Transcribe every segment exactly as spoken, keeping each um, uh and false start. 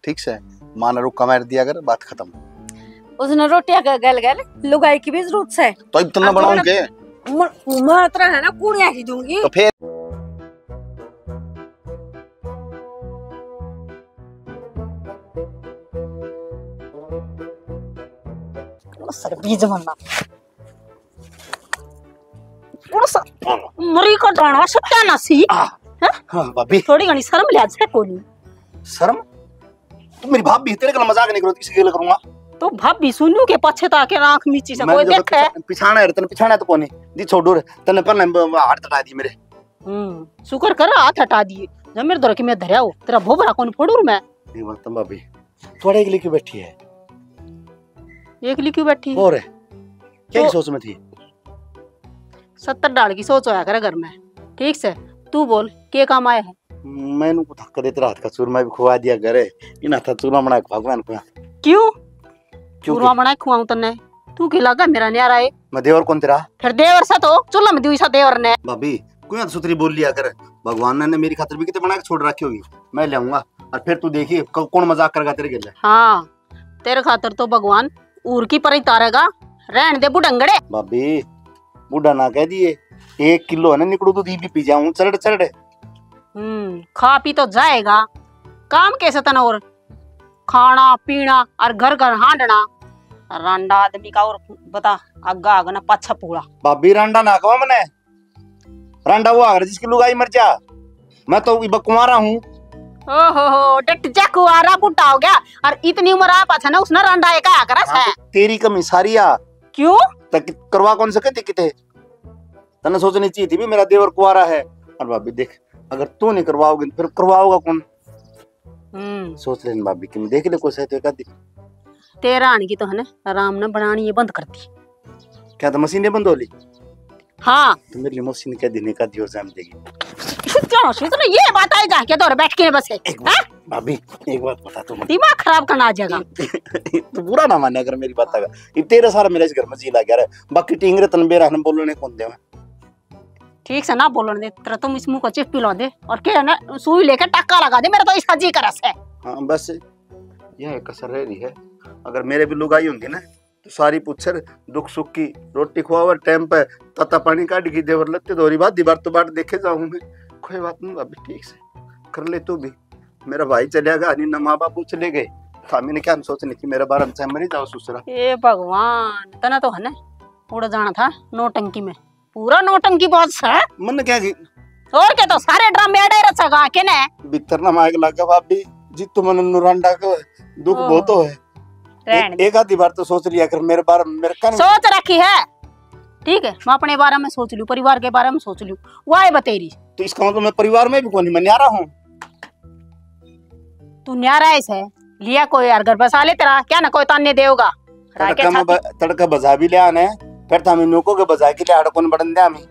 ठीक से? माँ ने रुक्का मार दिया कर, बात खत्म। उसने रोटियां का गल गल लुगाई की भी जरूरत से। तो इब तन्ने बनाऊं के? म-, मैं तेरा है ना कुड़िया ही दूंगी। तो फिर? सर बीज बनना। उड़स मरी का दाना सत्यानाशी। आ, हैं? हाँ, भाभी। थोड़ी घणी शर्म लिहाज है कोनी। शर्म? तू मेरी भाभी, तेरे गल मजाक नहीं करूँ, किसी गल करूँगा? तो भाभी सुनू के पाछे तो आके आँख मीची से मैं कोई तो देखे? पिछा-, पिछाना है, तने पिछाना तो कोनी। दी छोड़ू रे, तने पहले ब-, ब-, हाथ तटा दी मेरे। हम्म, शुक्र कर हाथ हटा दिए। जब मेरे धोरे के मैं धरया हो, तेरा भोबरा कौन फोड़ू रे मैं? ये बात तो भाभी, थोड़ा एकली क्यों बैठी है? एकली क्यों बैठी? और है? क्या तो की सोच में थी? सत्तर डाल की सोच होया करे घर में। ठीक से, तू बोल, के काम आया है? मैंने को थक देते रात का चूरमा भी खुआ दिया करे, इन हाथा चूरमा बना के भगवान को। क्यों? क्यों चूरमा के? बना के खुआऊं तन्ने? तू की लागा मेरा न्यारा है? मैं देवर कौन तेरा? फिर देवर सा तो, चूल्हा में दुई सा देवर ने। भाभी, कोई तो सुथरी बोल लिया कर। भगवान ने मेरी खातिर भी कितने बना के छोड़ रखी होगी, मैं ले आऊंगा। और फिर तू देखिए, क-, कौन मजाक करेगा तेरे गेले। हाँ, तेरे खातर तो भगवान ऊर की परी तारेगा, रहन दे बुढ़ंगड़े। भाभी, बूढ़ा ना कह दिए, एक किलो है ना निकड़ू दूध, ये भी पी जाऊं चरड़ चरड़। हम्म, खा पी तो जाएगा, काम कैसे तने और खाना पीना और घर घर हांडना। रांडा आदमी का और बता, आगा आग ना पाछा पूला। भाभी, रांडा ना कहो मने, रांडा वो आगर जिसकी लुगाई मर जा, मैं तो इब कुंवारा हूँ। ओहो हो, डट जा कुंवारा, बूढ़ा हो गया। और इतनी उम्र आ पाछा ना उसने रांडा एक आया करा हाँ, है। तो तेरी कमी सारी आ। क्यों? तक करवा कौन सके थी किते? तन्ने सोचनी चाहिए थी भी मेरा देवर कुंवारा है। और भाभी देख, अगर तू नहीं करवाओगी तो फिर करवाओगा कौन? हम्म। सोच लेन भाभी, कि मैं देख ले कोई सही तो एक आधी। तेरा आने की तो है ना, आराम ना बनानी ये बंद कर दी। क्या तो मशीन बंद हो ली? हाँ। तो मेरी मशीन कह दी, नहीं कह दी और जान देगी। क्या हो, सोच रही ये बात आई जा के तो बैठ के बस है। एक बात, हाँ? भाभी, एक बात बता तू मुझे। दिमाग खराब करना आ जाएगा। तू बुरा ना माने अगर मेरी बात का। ये तेरे सारा मेरा इस घर में जी लग गया रे। बाकी टींगरे तन बेरा ने बोलने कौन दे। ठीक से ना बोलन दे, तेरा तुम इस मुंह को चिप पिला दे और के ना सुई लेके टक्का लगा दे, मेरा तो इसका जी करा से। हाँ, बस यह एक कसर रह रही है। अगर मेरे भी लुगाई होंदी ना, तो सारी पूछर दुख सुख की, रोटी खुआवर टाइम पे, ताता पानी काढ़ की देवर लत्ते धोरी बात दीवार तो बाट देखे जाऊं मैं। कोई बात नहीं भाभी, ठीक से कर ले तू भी। मेरा भाई चलिया गया, नहीं ना माँ बाप चले गए, था मैंने क्या सोचने की मेरे बारे में, चाहे मरी जाओ ससुरा। ए भगवान, तना तो है ना उड़ जाना था नौटंकी में। पूरा नौटंकी बाज है। मन क्या की? और के तो सारे ड्रामे अड़े रचेगा के ने? भीतर ना मायक लागे भाभी, जी तो मन नुरांडा को दुख ओ। बहुत हो है। रहन एक, दे। एक आधी बार तो सोच लिया कर मेरे बारे में, मेरे कान सोच रखी है। ठीक है, मैं अपने बारे में सोच लूं, परिवार के बारे में सोच लूं। वाह बतेरी। तो इसका मतलब मैं परिवार में भी कोनी, मैं न्यारा हूँ। तू न्यारा है से, लिया कोई यार घर बसा ले तेरा, क्या ना कोई ताने देगा। तड़का में ब-, तड़का बजा भी लिया ने, फिर तो हमें नोको के बजा के लिया, कौन बड़न दे हमें।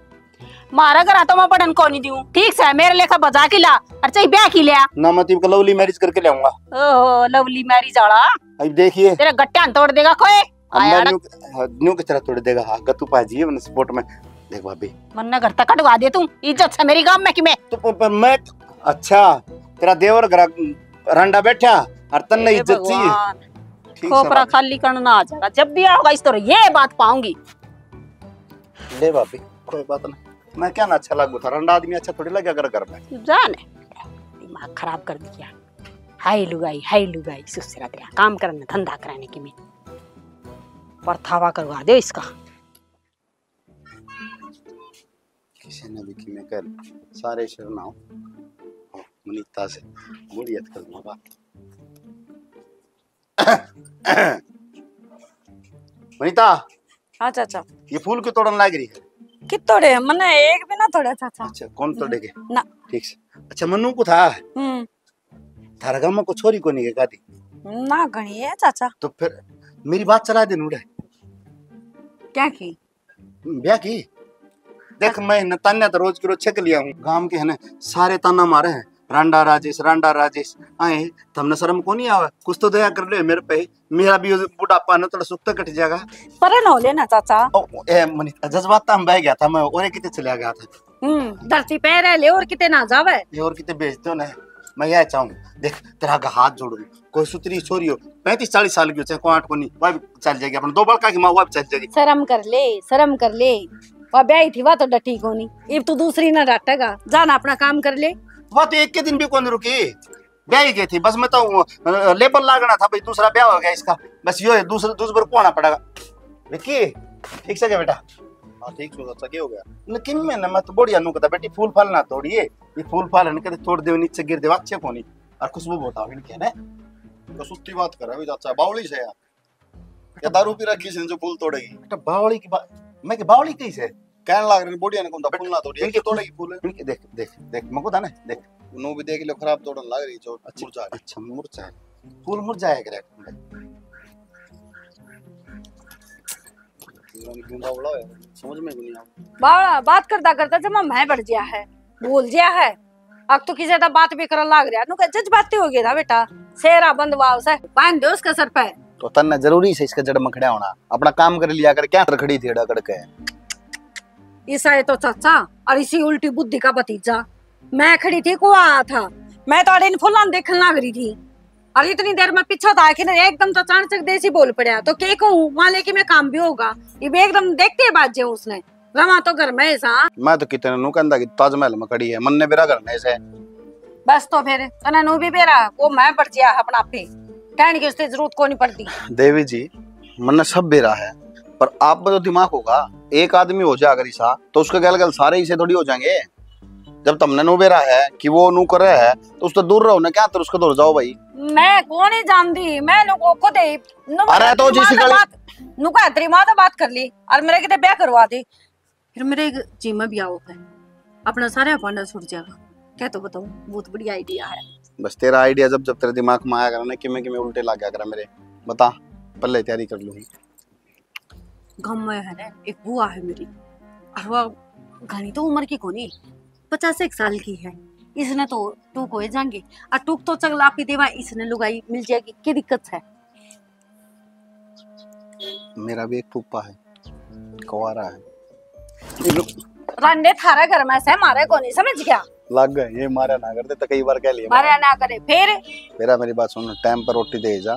मारा घर तो मैं बड़न को नहीं दूं, ठीक से मेरे लेखा बजा के ला, और चाहे ब्याह की लिया। ना मैं तो इबका लवली मैरिज करके ले आऊंगा। ओहो, लवली मैरिज आला। अब देखिए। तेरे गट्टियां तोड़ देगा कोई। अब आया मैं ना। न्यू, हाँ, न्यू की तरह तोड़ देगा, हाँ, गत्तू पाजी है, मैंने सपोर्ट में। देख भाभी। मन्ने घर तक कटवा दे तू, इज्जत से मेरी गांव में कि मैं। तो प-, प-, मैं, अच्छा, तेरा देवर घर रंडा बैठा और तन्ने ए इज्जत चाहिए। भगवान। ठीक से खोपरा बात। खाली करना आ जाएगा, जब भी आओगा इस तरह ये बात पाऊंगी। ले भाभी, कोई बात नहीं, मैं क्या ना अच्छा लागू था, रंडा आदमी अच्छा थोड़ी लगे अगर घर में। जाने, दिमाग खराब कर दिया। हाय लुगाई, हाय लुगाई, सुसरा तेरा काम करने, धंधा कराने की मैं। परथावा करवा दे इसका। किसी ने भी किमें कर, सारे शरण आओ। हाँ, मनीता से मुड़ी हथ कर दूंगा। मनीता। हाँ चाचा। ये फूल क्यों तोड़न लाग रही है? कित तोड़े? मन्ने एक भी ना तोड़ा चाचा। अच्छा, कौन तोड़ेगे? ना। ठीक से। अच्छा, मन्नू को था? हम्म। थारा गांव में कोई छोरी कोनी के कादी? ना, घणी है चाचा। तो फिर मेरी बात चला दे नूड़े। क्या की? ब्याह की? देख, मैं न तान्या तो रोज की रोज छक लिया हूँ। गांव के है ना, सारे ताना मारे हैं, "रांडा राजेश, रांडा राजेश।" आए, थमने शर्म को नहीं आवे? कुछ तो दया कर ले मेरे पे, मेरा भी बुढ़ापा न थोड़ा सुख तो कट जाएगा। परे न हो लेना चाचा। ओ, ए, मनी, जज्बात में बह गया था मैं, और कितने चला गया था। हम्म, धरती पे रह ले और किते ना जावे। ये और किते भेज दो ना। मैं यह चाहूँ, देख, तेरा आगे हाथ जोड़ू, कोई सुतरी छोरी हो, पैंतीस चालीस साल की हो, चाहे कोई आठ को नहीं, वह भी चल जाएगी, अपने दो बड़का की माँ, वह भी चल जाएगी। शर्म कर ले, शर्म कर ले। वह ब्याही थी, वह तो डटी कोनी। इब तू दूसरी ना डाटेगा, जा ना, अपना काम कर ले। वह तो एक के दिन भी कौन रुकी, ब्याही गई थी, बस मैं तो, अ, लेबल लागना था भाई, दूसरा ब्याह हो गया इसका, बस यो है, दूसरा, दूसरा को आना पड़ेगा। विक्की, ठीक से क्या बेटा? हाँ, ठीक से, अच्छा, क्या हो गया? न, किम में ना, मैं तो बढ़िया नू कहता, बेटी, फूल फाल ना तोड़िए, ये फूल फाल है ना, कदे तोड़ दे, नीचे गिर दे, अच्छे कोनी। और खुशबू बहुत आवे इनके ने। तो सुत्ती बात कर रहा है, चाचा, बावली से यार। क्या दारू पी रखी से जो फूल तोड़ेगी? बेटा, बावली की बात, मैं के बावली कही से? कहने लाग रहे, बढ़िया ने कौन था, फूल ना तोड़िए, इनके तोड़ेगी फूल। इनके देख, देख, देख, मको था ना, देख। नू भी देख लो, खराब तोड़न लाग रही, जो अच्छा, मुरझा रही। अच्छा, मुरझा है। फूल मुरझाया करे। समझ में भी नहीं आवा। बावला, बात करता करता जमा मैं बढ़ गया है, भूल गया है। अब तो किसी का बात भी करन लाग रहा, नु कह जज्बाती हो गया था बेटा। सेरा बंद वाव से बांध दो उसके सर पे। तो तन्ने जरूरी से इसके जड़ में खड़ा होना, अपना काम कर लिया कर, क्या तर खड़ी थी अड़ा करके? ईसा ये तो चाचा और इसी उल्टी बुद्धि का भतीजा। मैं खड़ी थी, कुआ आया था, मैं तो अड़े इन फुलां देखने लाग रही थी। और इतनी देर में पीछे तो आके ना एकदम तो अचानक देसी बोल पड़ा, तो के कहूँ, वहां लेके मैं काम भी होगा। ये भी एकदम देखते ही बाज जाऊं उसने, रवा तो घर में ही सा। मैं तो कितने नु कहंदा कि ताजमहल में खड़ी है, मन्ने बेरा घर में से। बस तो फिर तने नु भी बेरा, वो मैं बढ़ गया अपना आप ही, कहने की उसकी जरूरत को नहीं पड़ती। देवी जी, मन्ने सब बेरा है, पर आप में तो दिमाग होगा, एक आदमी हो जा अगर ईसा, तो उसके गल गल सारे इसे थोड़ी हो जाएंगे। जब तमने नु बेरा है कि वो नु करे है, तो उससे दूर रहो ना, क्या तर उसके दूर जाओ भाई। मैं कौन ही जानती, मैं नु को खुद ही नु अरे तो जिस दिमाग गली बात, नु का तेरी माँ तो बात कर ली और मेरे किते ब्याह करवा दी। फिर मेरे एक जी में ब्याह होगा, अपना सारा भांडा छूट जाएगा। क्या तो बताऊं, बहुत बढ़िया आइडिया है। बस तेरा आइडिया जब जब तेरे दिमाग में आया करा ना, किमे किमे उल्टे लाग गया करा मेरे, बता, पहले तैयारी कर लूंगी। गाँव में है ना, एक बुआ है मेरी, और वह घणी तो उम्र की कोनी, पचास एक साल की है। इसने तो टूक हो जाएंगे, और टूक तो चगला आप ही देवा, इसने लुगाई मिल जाएगी, क्या दिक्कत है? मेरा भी एक फूफा है, कुंवारा है। रांडे थारे घर में से मारे कोनी, समझ गया? लग गए, ये मारा ना करते तो कई बार कह लिया मारा ना करे, फिर? मेरा, मेरी बात सुन, टाइम पर रोटी दे जा,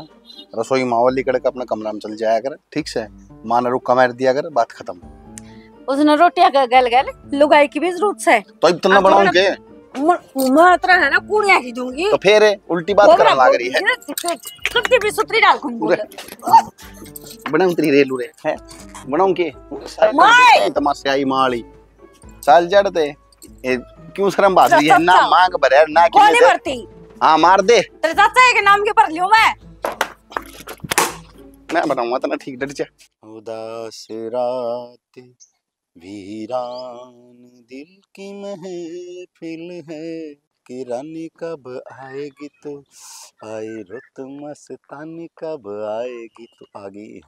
रसोई मावली कड़क अपने कमरा में चल जाया कर, ठीक से? माँ ने रुक्का मार दिया कर, बात खत्म। उसने रोटियां का गल गल लुगाई की भी जरूरत से। तो इतना बनाऊं के? म-, मैं इतना है ना, कुड़िया ही दूंगी। तो फिर उल्टी बात वो करने मेरा लग रही है। बोल, सबसे भी सुथरी डाल कौन बोल? पूरे। बनाऊं तेरी रेलू रे, है? बनाऊं के? माय! तमाशे आई माली। चल जड़ ते। ए, क्यों शर्म भाग रही है? ना मांग भरे, ना कि कौन नहीं भरती? हाँ, मार दे। तेरे चाचा के नाम के भर लियो मैं। मैं बनाऊंगा तना ठीक, डट जा। उदास रात वीरान दिल की महफिल है, कि रानी कब आएगी तू, आई रुत मस्तानी कब आएगी तू, आ गई।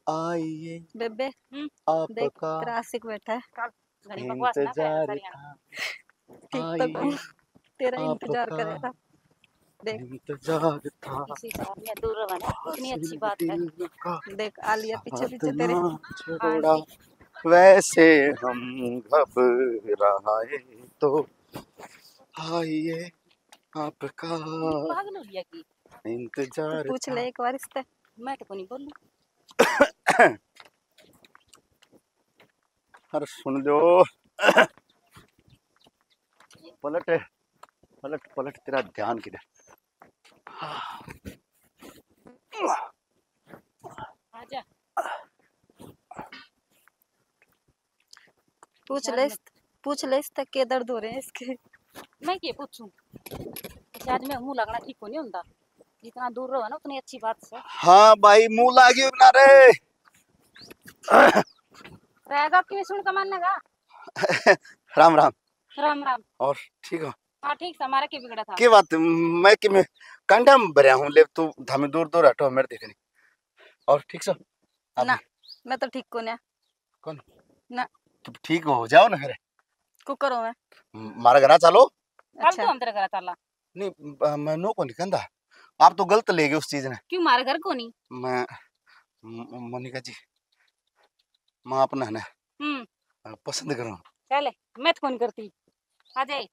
आइए बेबे, हम्म, देख, आपका तेरा आशिक बैठा है। चल, घड़ी बकवास ना कर, इंतजार था। ठीक तो आइए, तेरा इंतजार आपका करेगा। देख। इंतजार था। इसी साल में दूर रहो ना, कितनी अच्छी बात है। देख, आलिया पीछे पीछे तेरे। छोड़ा, वैसे हम घबराए तो आइए आपका पागल हो गया की? इंतजार पूछ ले एक बार इससे। मैं तो कोनी बोलूं। अरे सुन लो। पलट, पलट, पलट, तेरा ध्यान किधर? आजा। पूछ ले, पूछ ले इससे के दर्द हो रहे हैं इसके। मैं के पूछूं? आज मैं मुंह लगना ठीक को नहीं होता। जितना दूर रहो ना, उतनी अच्छी बात से। हाँ भाई, मुंह लागियो ना रे। रहेगा कि सुन के मानेगा? राम राम। राम राम। और ठीक हो? हाँ, ठीक से, हमारा क्या बिगड़ा था? के बात, मैं कि मैं कांडा में भरया हूँ, ले तू धामी दूर दूर हटो, मेरे देखने। और ठीक से? ना, मैं तो ठीक को ना। कौन? ना। तो ठीक हो जाओ ना फिर। को करो मैं? मारे घर चलो। कल अच्छा। तो हम तेरे घर चला। नहीं, मैं नो को नहीं कहंदा। आप तो गलत ले गए उस चीज ने। क्यों, मारे घर को नहीं? मैं, मोनिका जी, मैं अपना है ना, हम्म। पसंद करूँ। चले, मैं तो कौन करती। आ जाए।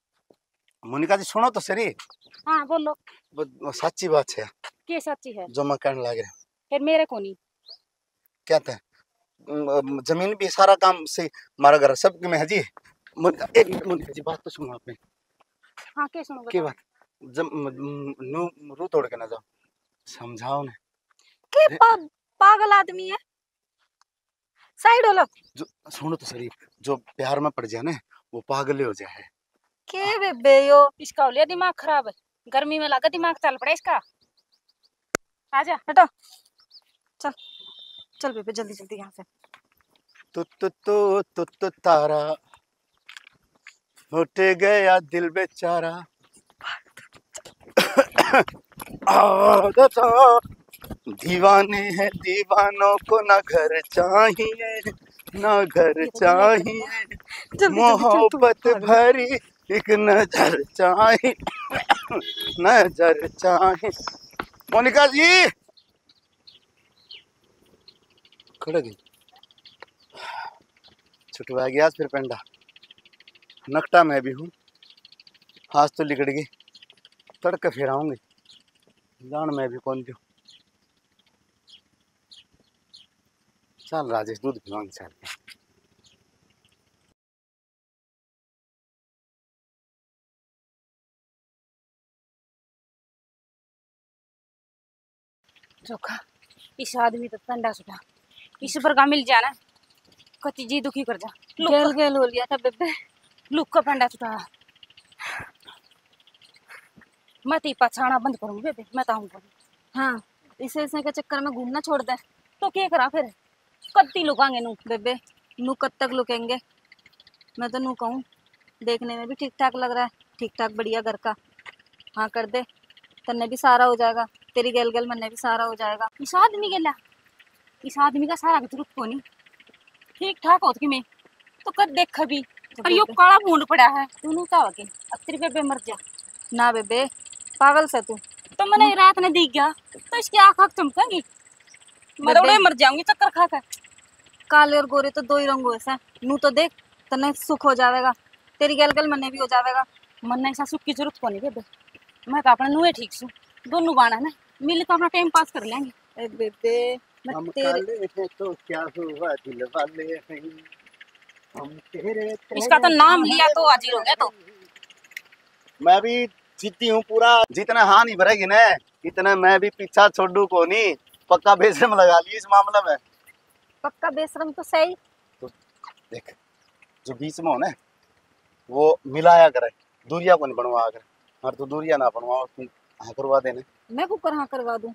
मोनिका जी, सुनो तो सही। हाँ, बोलो। वो, वो साची बात है। के साची है? जो मैं कहने लग रहा। फिर मेरे को नहीं। क्या था? म-, जमीन भी, सारा काम से, हमारा घर सब में है जी। मोनिका, एक मिनट मोनिका जी, बात तो सुनो आपने। हाँ, के सुनो, के बताओ। बात? जब म-, म-, नू रू तोड़ के ना जाओ, समझाओ ना। के अरे पा-, पागल आदमी है? साइड हो लो। जो, सुनो तो सही, जो प्यार में पड़ जाए ना, वो पागल ही हो जाए। के बेबे यो? इसका हो लिया दिमाग खराब, गर्मी में लगा दिमाग चल पड़ा इसका। आजा। हटो, चल, चल बेबे, जल्दी जल्दी यहाँ से। तू, तू, तू, तू, तू तारा, फट गया दिल बेचारा। आदत दीवाने हैं दीवानों को, ना घर चाहिए, ना घर चाहिए, जल्दी, जल्दी, चल, तू मोहब्बत पागल। भरी एक नजर चाहिए, नजर चाहिए। मोनिका जी, खड़े गई। छुटवा गया आज फिर पेंडा। नकटा मैं भी हूँ, आज तो लिकड़ गई। तड़के फिर आऊंगी, जान मैं भी कौन दूँ। चल राजेश, दूध पिवाऊंगी चल। चोखा, इस आदमी तो पंडा छुटा, इस पर का मिल जाना, कति जी दुखी कर जा। लुक गेल गेल हो लिया था बेबे। लुक का पंडा छुटा। मैं तो ये पछाना बंद करूंगी बेबे, मैं तो आऊंगा। हाँ, इसे, इसे के चक्कर में घूमना छोड़ दे। तो क्या करा फिर? कत्ती लुकांगे नू? बेबे, नू कब तक लुकेंगे? मैं तो नू कहूँ, देखने में भी ठीक ठाक लग रहा है, ठीक ठाक बढ़िया घर का। हाँ कर दे, तन्ने भी सारा हो जाएगा, तेरी गेल गेल मन्ने भी सारा हो जाएगा। इस आदमी गेला, इस आदमी का सारा की जरूरत कोनी, ठीक ठाक होत कि मैं तो कद देख भी। तो पर यो बेबे काला भूंड पड़ा है, तू नू का हो गया? अब तेरी बेबे मर जा। ना बेबे, पागल से तू। तो मैंने रात ने दिख गया, तो इसकी आँख आँख चमकेंगी। मैं तो बेबे उड़े मर जाऊंगी चक्कर खा के। काले और गोरे तो दो ही रंग होए से, नू तो देख, तन्ने सुख हो जावेगा, तेरी गेल गेल मन्ने भी हो जावेगा। मन्ने ऐसा सुख की जरूरत कोनी बेबे, मैं तो अपने नूए ठीक सू। दोनों बाण है ना, मिल के अपना टाइम पास कर लेंगे। ए बेबे, मैं हम तेरे काले हैं तो क्या हुआ, दिल वाले हैं हम तेरे। इसका तो नाम लिया तो हाजिर हो गया तो। मैं भी जिद्दी हूँ पूरा, जितने हाँ नहीं भरेगी ना, इतने मैं भी पीछा छोड़ू को नहीं। पक्का बेशरम लगा ली इस मामले में। पक्का बेशरम तो सही। तो देख, जो बीच में हो ना, वो मिलाया करे, दूरिया को नहीं बनवा करे। और तू दूरिया ना बनवा, तू हाँ करवा देने। मैं कुकर हाँ करवा दूं?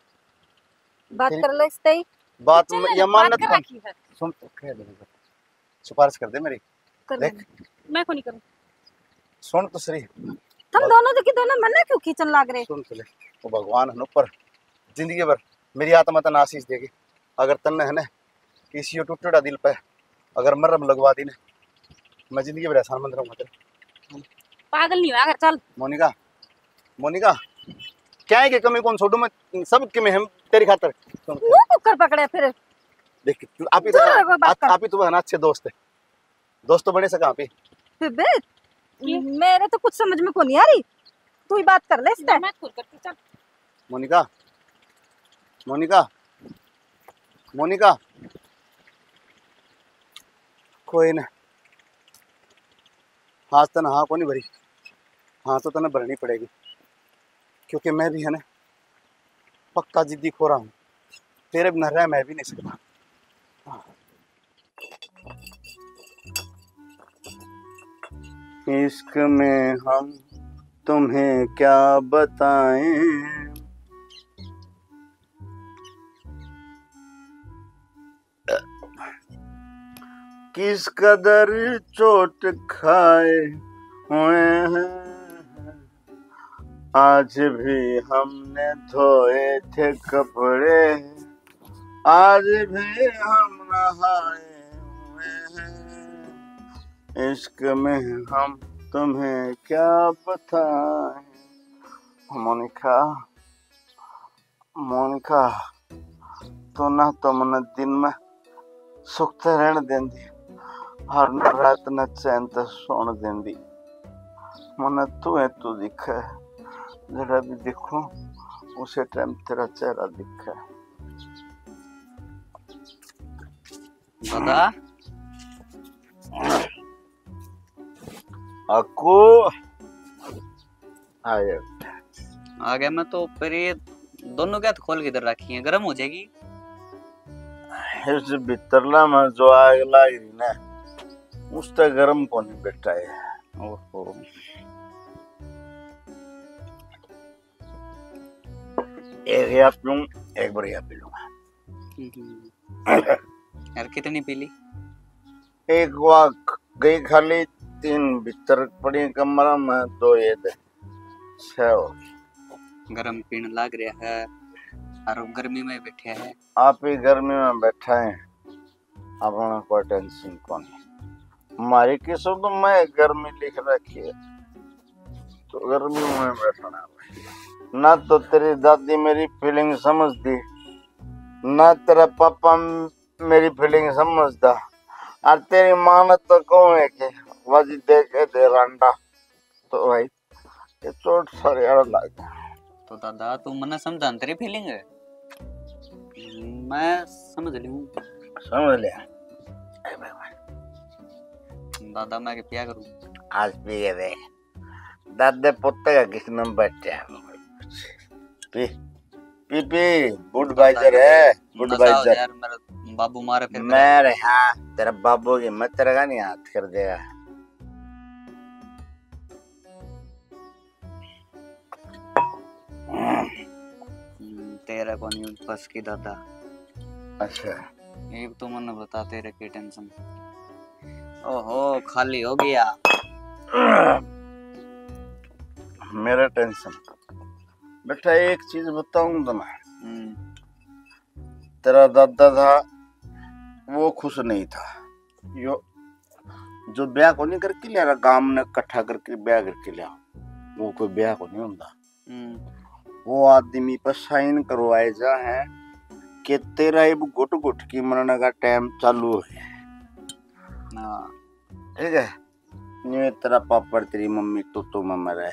बात तेरी कर ले इससे ही। बात चल, ये बात मानत कर कौन? रखी है। सुन तो, कह दे। सिफारिश कर दे मेरी। कर देख। मैं को नहीं करूँ। सुन तो सही। तुम दोनों तो की दोनों मन्ने क्यों खींचन लाग रहे? सुन तो ले, वो भगवान है ना ऊपर, जिंदगी भर मेरी आत्मा तन्ने आशीष देगी। अगर तन्ने है ना किसी यो टूटेड़ा दिल पे अगर मरहम लगवा दी ना, मैं जिंदगी भर एहसान मंद रहूंगा तेरा। पागल नहीं हुआ कर, चल। मोनिका, मोनिका, क्या है कि कमी कौन छोड़ू मैं, सब के मैं हम तेरी खातर। सुन, वो कुकर पकड़े फिर। देख, आप ही तो, दूर रहो, बात आप, कर। आप ही तो है ना अच्छे दोस्त है, दोस्त तो बने सका आप ही। बेबे, ये? मेरे तो कुछ समझ में को नहीं आ रही, तू ही बात कर ले इससे। मैं खुद करती, चल। मोनिका, मोनिका, मोनिका, कोई ना, आज तन्ने हाँ को नहीं भरी, हाँ तो तन्ने भरनी पड़ेगी, क्योंकि मैं भी है ना पक्का जिद्दी खोरा हूँ, तेरे बिना रह मैं भी नहीं सकता। इश्क में हम तुम्हें क्या बताएं, किस कदर चोट खाए हुए हैं, आज भी हमने धोए थे कपड़े, आज भी हम नहाए हुए हैं, इश्क में हम तुम्हें क्या बताएं। मोनिका, मोनिका, तू ना तो मन्ने दिन में सुख ते रहण देंदी, और ना रात ने चैन ते सोण देंदी। मने तू है, तू दिखे। जरा भी देखूं, उसे टाइम तेरा चेहरा दिखे। दादा। अक्कू। आ गया। आ गया मैं तो। पर ये दोनों क्या खोल के इधर रखी है, गर्म हो जाएगी। इस भीतरला में जो आग लाग रही ना, उस तक गर्म कोनी बैठा है। ओहो। एक या पीऊं, एक बार या पी लूंगा। हम्म। यार, कितनी पी ली? एक वा गई खाली, तीन भीतर पड़ी कमरा में, दो ये दे, छह हो गई। गरम पीण लाग रहा है और गर्मी में बैठे हैं। आप ही गर्मी में बैठा है, अपना कोई टेंशन कोनी। हमारी किस्मत में गर्मी लिख रखी है, तो गर्मी में बैठना है। ना तो तेरी दादी मेरी फीलिंग समझती, ना तेरा पापा मेरी फीलिंग समझता। और तेरी माँ ने तो कहूँ है कि वाजी दे के दे रांडा, तो भाई ये चोट सारे आड़ा लग गया। तो दादा, तू मन्ने समझा न तेरी फीलिंग है, मैं समझ लूँ। समझ लिया। ए भाई, भाई। दादा, मैं के पिया करूँ? आज पी के दे। दादे पोते का किस नंबर बैठे हैं? पी, पी, पी, बुडवाइजर है, नशा हो बुडवाइजर। यार, मेरा बाबू मारे फिर मैं रे, हाँ, तेरा बाबू की मैं तेरे का नहीं हाथ कर देगा। हम्म, तेरा कोनी बस की दादा। अच्छा। एक तो मन्ने बता, तेरे की टेंशन। ओहो, खाली हो गया। मेरा टेंशन। बेटा, एक चीज बताऊं तुम्हें। हम्म। तेरा दादा था, वो खुश नहीं था। यो, जो ब्याह को नहीं करके लिया, गांव ने इकट्ठा करके ब्याह करके लिया, वो कोई ब्याह को नहीं होता। हम्म। वो आदमी पर साइन करवाए जा है कि तेरा इब घुट घुट की मरने का टाइम चालू है। हाँ। ठीक है, नहीं तेरा पापड़, तेरी मम्मी तो तो में मरे,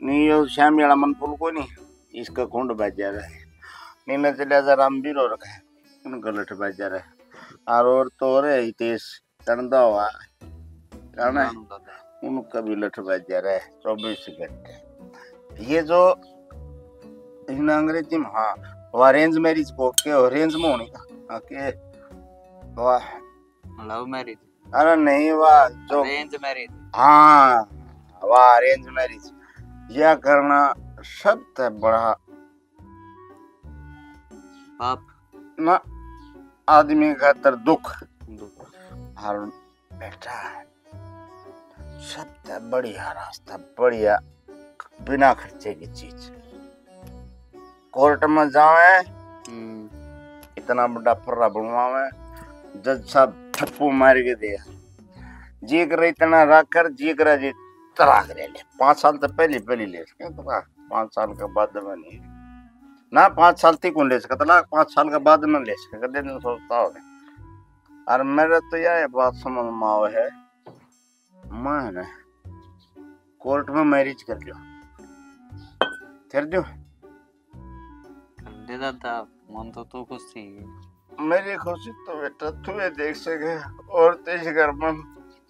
नहीं यो श्यामी वाला मन फूल को नहीं, इसका कुंड बाजा रहे, नहीं न चलिया जा रामवीर और का, उनका लठ बाजा रहे, और और तो और है हितेश चंदा हुआ, जाना है? जानू दादा। उनका भी लठ बाजा रहे चौबीस घंटे। ये जो इन अंग्रेजी में, हाँ, वो अरेंज मैरिज को के, अरेंज में होनी का, हाँ, के, वाह। Love marriage. अरे नहीं, वाह, जो अरेंज मैरिज। हाँ, वाह, अरेंज मैरिज। यह करना सबसे बड़ा पाप। ना, आदमी खातर दुख। दुख। और बेटा, सबसे बढ़िया रास्ता, बढ़िया, बिना खर्चे की चीज। कोर्ट में जावे, हम्म। इतना बड़ा फर्रा बनवावे, जज साहब ठप्पू मार के दे, जी करे इतना रख कर, जी करे जी तलाक ले ले। पाँच साल तो पहले, पहले ले सके तलाक, पाँच साल के बाद में नहीं। ना, पाँच साल तक कौन ले सकता तलाक, पाँच साल के बाद में ले सके, कदे नहीं सोचता हो। और मेरे तो यह बात समझ में आवे है, मैं ना कोर्ट में मैरिज कर लियो, कर दियो। कर दे दादा, मन तो तू खुश थी। मेरी खुशी तो बेटा तू ही देख सके, और तो इस घर में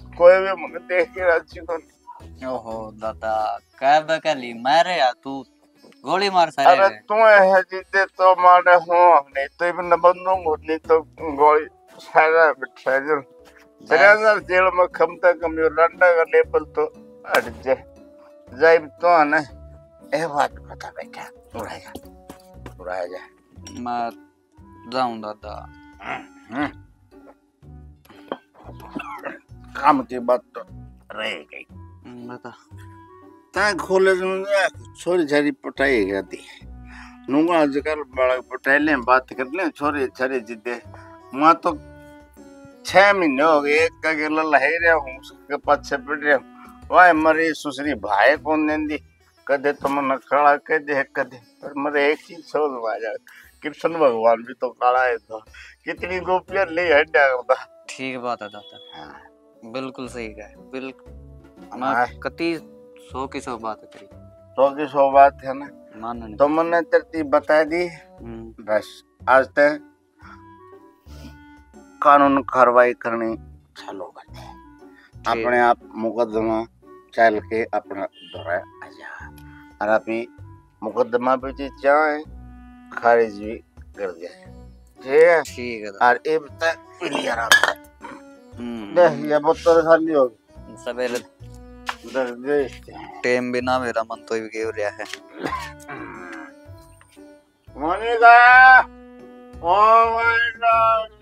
कोई भी मुझे देख के राजी को नहीं। ओहो दादा, कह बकली मारे या तू, गोली मार सारे अरे रे। तू है जिद्दे तो मारे हो, नहीं तो इब न बंदूक, नहीं तो गोली सारा बिठा जो। तेरे अंदर जेल में कम से कम यो रंडा का लेबल तो हट जाए। जाइब तो है ना, ए बात बता बेटा, उड़ाया, उड़ाया जा। मैं जाऊं दादा। हम्म। काम की बात तो रह गई। हम्म, बता। तै कॉलेज में गया, छोरी छारी पटाई गया थी। नूंगा आजकल बालक पटाई लें, बात कर लें, छोरी छारी जिद्दे। वहाँ तो छह महीने हो गए, एक का गेला लहाई रहा हूँ, उसके पाछे पड़ रहा हूँ। वाह, मरी सुसरी भाई कौन देंदी, कदे तो मन्ने काला कह दे, कदे। पर मेरे एक चीज समझ में आ जाए, कृष्ण भगवान भी तो काला है था, कितनी गोपियां ले हड्या करता। ठीक बात है दादा। हाँ। बिल्कुल सही कहा, बिल्कुल। मैं हाँ। कती सौ की सौ बात है तेरी। सौ की सौ बात है ना। माननी। तो मैंने तेरी बता दी। हम्म। बस, आज तक कानून कार्रवाई करनी चालू कर दे। ठीक। अपने आप मुकदमा चल के अपना दौरा आ जा। और अभी मुकदमा भी जी चाहे खारिज भी कर दिया। ठीक है। ठीक है। और इब तक क्लियर आता। हम्म। देख, ये बोतल खाली हो गई। सवेरे दर्द दे। टाइम भी ना मेरा मन तो भी हो रहा है। Monika, oh my god.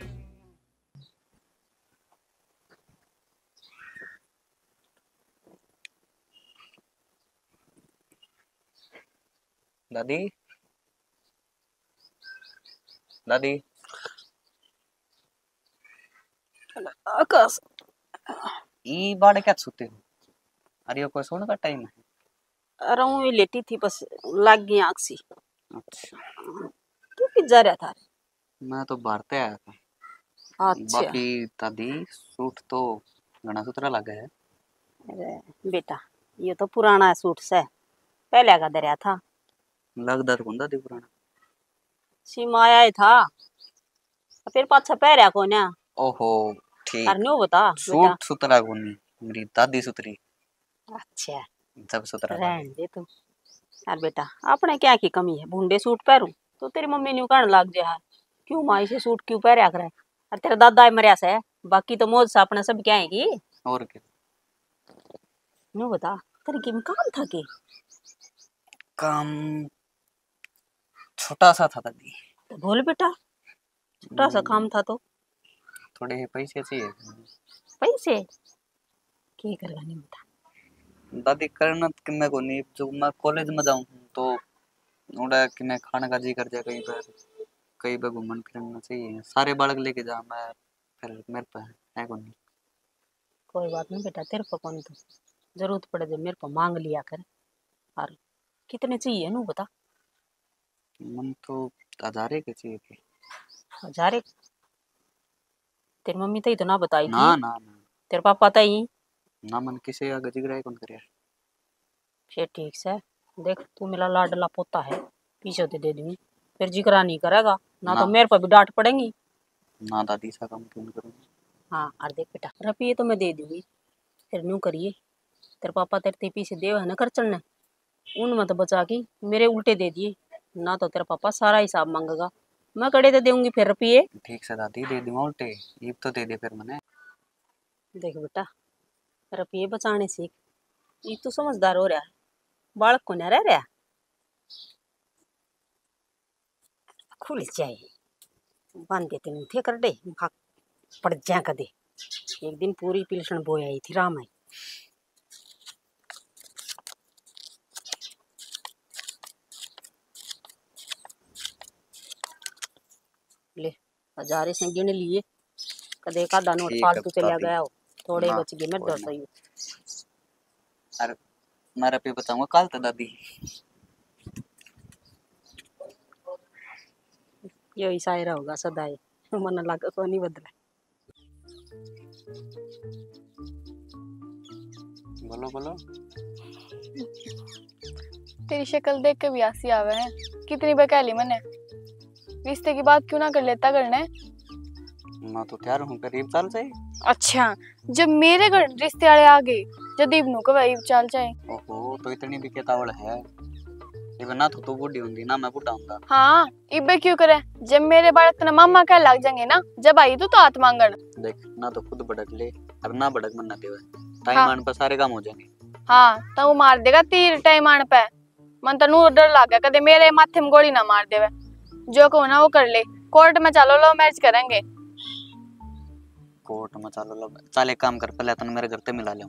दादी, दादी। आकाश। ई बाड़े क्या सोते हो? अरे, यो कोई सोने का टाइम है? अरे, ऊँ ही लेटी थी, बस लाग गई आँख सी। अच्छा। तू कित जा रहा था? मैं तो बाहर ते आया था। अच्छा। बाकी दादी, सूट तो घना सुथरा लगा है। अरे बेटा, ये तो पुराना सूट से, पहले का धरया था। लगदा तो कोनी दादी पुराना। सीमा आया ही था, फिर पाछा पहरया कोन्या। ओहो, ठीक। और न्यू बता, सूट बेटा। सुथरा कोनी, मेरी दादी सुथरी। अच्छा। जब सुथरा रहन दे तू। यार बेटा, अपने क्या की कमी है, भूंडे सूट पहरू तो तेरी मम्मी न्यू कहने लाग जे है, क्यों माँ इसे सूट क्यों पहरया करे? और तेरा दादा ही मरया से, बाकी तो मौज से अपने सब क्या है की। और क्या? न्यू बता, तेरे की काम था के? काम छोटा सा था दादी। तो बोल बेटा, छोटा सा हम्म। काम था तो। थोड़े से पैसे चाहिए। पैसे? के करवा नहीं बेटा? दादी, करना तो किन्ने को नहीं, जो मैं कॉलेज में जाऊँ तो उड़ा किन्ने खाने का जी कर जाए, कहीं पर, कहीं पे घूमन फिरना चाहिए। सारे बालक लेके जा, मैं फिर मेरे पे है को नहीं। कोई बात नहीं बेटा, तेरे पे कौन तो जरूरत पड़े जब मेरे पे मांग लिया कर। और कितने चाहिए नू बता? मन तो हजारे के चाहिए थे। हजारे? तेरी मम्मी तई तो ना बताई ना, थी? ना, ना। तेरे पापा तई? ना, मन किसे आगे जिगरा ही कौन करे। फिर ठीक से, देख, तू मेरा लाडला पोता है, पीछे तो दे दूंगी, फिर जिगरा नहीं करेगा ना, तो ना। मेरे पर भी डांट पड़ेगी। ना दादी, ऐसा काम क्यों नहीं करूंगी? हाँ, और देख बेटा, रुपये तो मैं दे दूंगी, फिर न्यू करिए, तेरे पापा तेरे ते पीछे देव है ना खर्चन ने, उनमें तो बचा के मेरे उल्टे दे दिए, ना तो तेरा पापा सारा हिसाब मांगेगा, मैं कड़े तो देऊंगी फिर रुपये। ठीक से दादी, दे दूंगा उल्टे, इब तो दे दे फिर मने। देख बेटा, रुपये बचाने सीख, इब तू समझदार हो रहा है, बालक को ना रह रहा। खुल जाए, बांधे तेन थे कर दे, भाग पड़ जा कदे। एक दिन पूरी पिलसण बोया ही थी राम आई। ले, हजारे से गिन लिए, कदे एक आधा नोट ठीक है, फालतू चला भाभी। गया हो, थोड़े ना, बच गए, मैं कोई डरता ना। ही हूँ। अरे, मैं रुपये बताऊंगा कल तो दादी। यो ही शायरा होगा सदा ही, मन लग को नहीं बदला। बोलो, बोलो। तेरी शक्ल देख के भी हंसी आवे है। कितनी बहका ली मैंने। रिश्ते की बात क्यों ना कर लेता घर ने? मैं तो तैयार हूँ, करीब चल जाए। अच्छा, जब मेरे घर रिश्ते वाले आ गए, जदीब नु कहे इब चल जाए। ओहो, तो इतनी भी केतावल है। इब ना तो तू बूढ़ी होंदी, ना मैं बूढ़ा होंदा। हाँ, इबे क्यों करे? जब मेरे बालक तने मामा कह लग जाएंगे ना, जब आई तू तो हाथ मांगण। देख, ना तो खुद भड़क ले, और ना भड़क मन ना देवे। टाइम हाँ। आने पर सारे काम हो जाएंगे। हाँ, तो वो मार देगा तीर टाइम आने पे। मन तो नू डर लागे, कदे मेरे माथे में गोली ना मार देवे। जो कहूँ ना वो कर ले, कोर्ट में चलो, लव मैरिज करेंगे। कोर्ट में चलो, लव, चल एक काम कर, पहले तने मेरे घर ते मिला ले।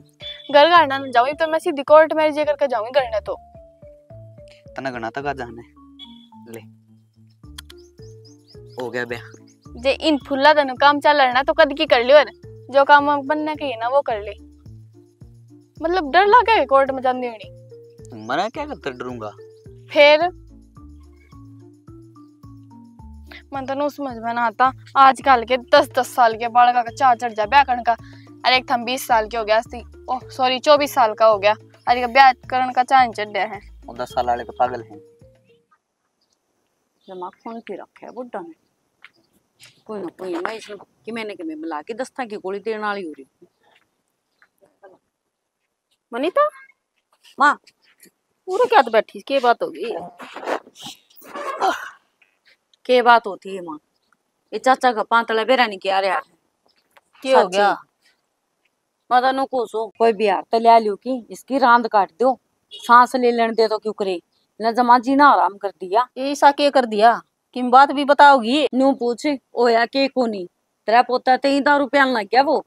घर घर ना जाऊँ, तो मैं सीधी कोर्ट मैरिज करके जाऊंगी घर ने तो। तने घना तक आ जाने ले। हो गया ब्याह। जे इन फुल्ला तनु काम चल रहा ना तो कद की कर लियो, और जो काम बनना कहिए ना वो कर ले। मतलब डर लगे कोर्ट में जाती होनी। मना क्या करते डरूंगा? फिर मन तो नू समझ में ना आता, आजकल के दस दस साल के बालका का चाह चढ़ जा ब्याह करने का। अरे एक थम बीस साल के हो गया सी, ओह सॉरी चौबीस साल का हो गया, आज का ब्याह करण का चाह चढ़या है। वो दस साल वाले तो पागल हैं। दिमाग फोन पे रखे है बुड्ढा ने। कोई ना कोई, मैं इसमें किमें ने किमें मिला के दस्ता की गोली देने वाली हो रही हूँ। वनिता, माँ, पूरे क्या तो बैठी, के बात हो गई? के बात होती है माँ? ये चाचा का पांतला बेरा नहीं किया रहा है। के हो गया? माता नु को सो कोई बिहार तो ले लियो कि इसकी रांद काट दो, सांस ले लेने दे तो क्यों करे, न जमा जीना आराम कर दिया। ये ईसा के कर दिया? किम बात भी बताओगी? न्यू पूछ, होया के कोनी? तेरा पोता ते ही दारू प्यान लग गया वो।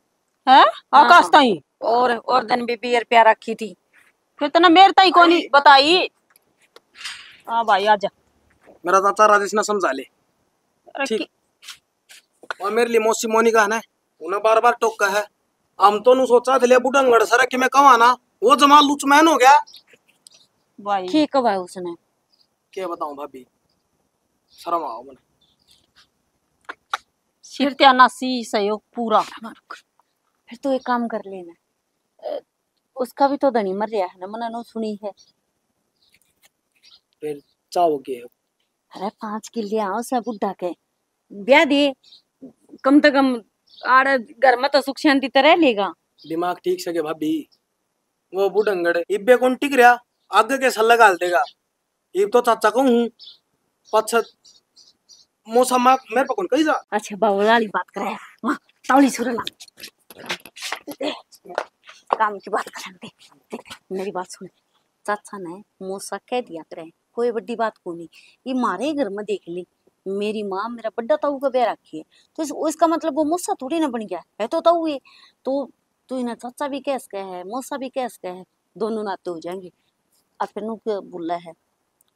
हैं? हाँ। आकाश ताई? और, और दिन भी बियर प्या रखी थी। फिर तने मेरे ताई कोनी बताई? हाँ भाई, आजा। मेरा चाचा राजेश ने समझा ले। अरे ठीक। कि- और मेरे लिए मौसी मोनिका है ना, उन्हें बार बार टोका है। हम तो नु सोचा थे, ले बुढ़ंगड़ सर कि मैं कहवा ना, वो जमा लुचमैन हो गया। भाई। ठीक है भाई उसने। क्या बताऊं भाभी, शर्म आओ मने। सिर ते नासी सहयोग पूरा। फिर तू एक काम कर लेना, अ, उसका भी तो धनी मर रहा है ना, मना नो सुनी है। फिर चाहो के? अरे पाँच किले आओ से बुढ़ा के ब्याह दे, कम से कम आड़े घर में तो सुख शांति तो रह लेगा। दिमाग ठीक से के भाभी, वो बुढ़ंगड़ इब्बे कौन टिक रहा, आगे के सल्ला घाल देगा। इब तो चाचा कहूँ हूँ, पाछे मौसा माँ मेरे पे कौन कही जा। अच्छा, बावला वाली बात करे, माँ तावली सुर ला। काम की बात करन दे। देख, मेरी बात सुन, चाचा ने मौसा कह दिया करे, कोई बड़ी बात को नहीं। ये मारे ही घर में देख ली, मेरी माँ मेरा बड़ा ताऊ का ब्याह रखी है, तो इस, इसका मतलब वो मौसा थोड़ी ना बन गया है, तो ताऊ है। तो तू इन्हें चाचा भी कह सके है, मौसा भी कह सके है, दोनों नाते हो जाएंगे। और फिर नू के बोला है,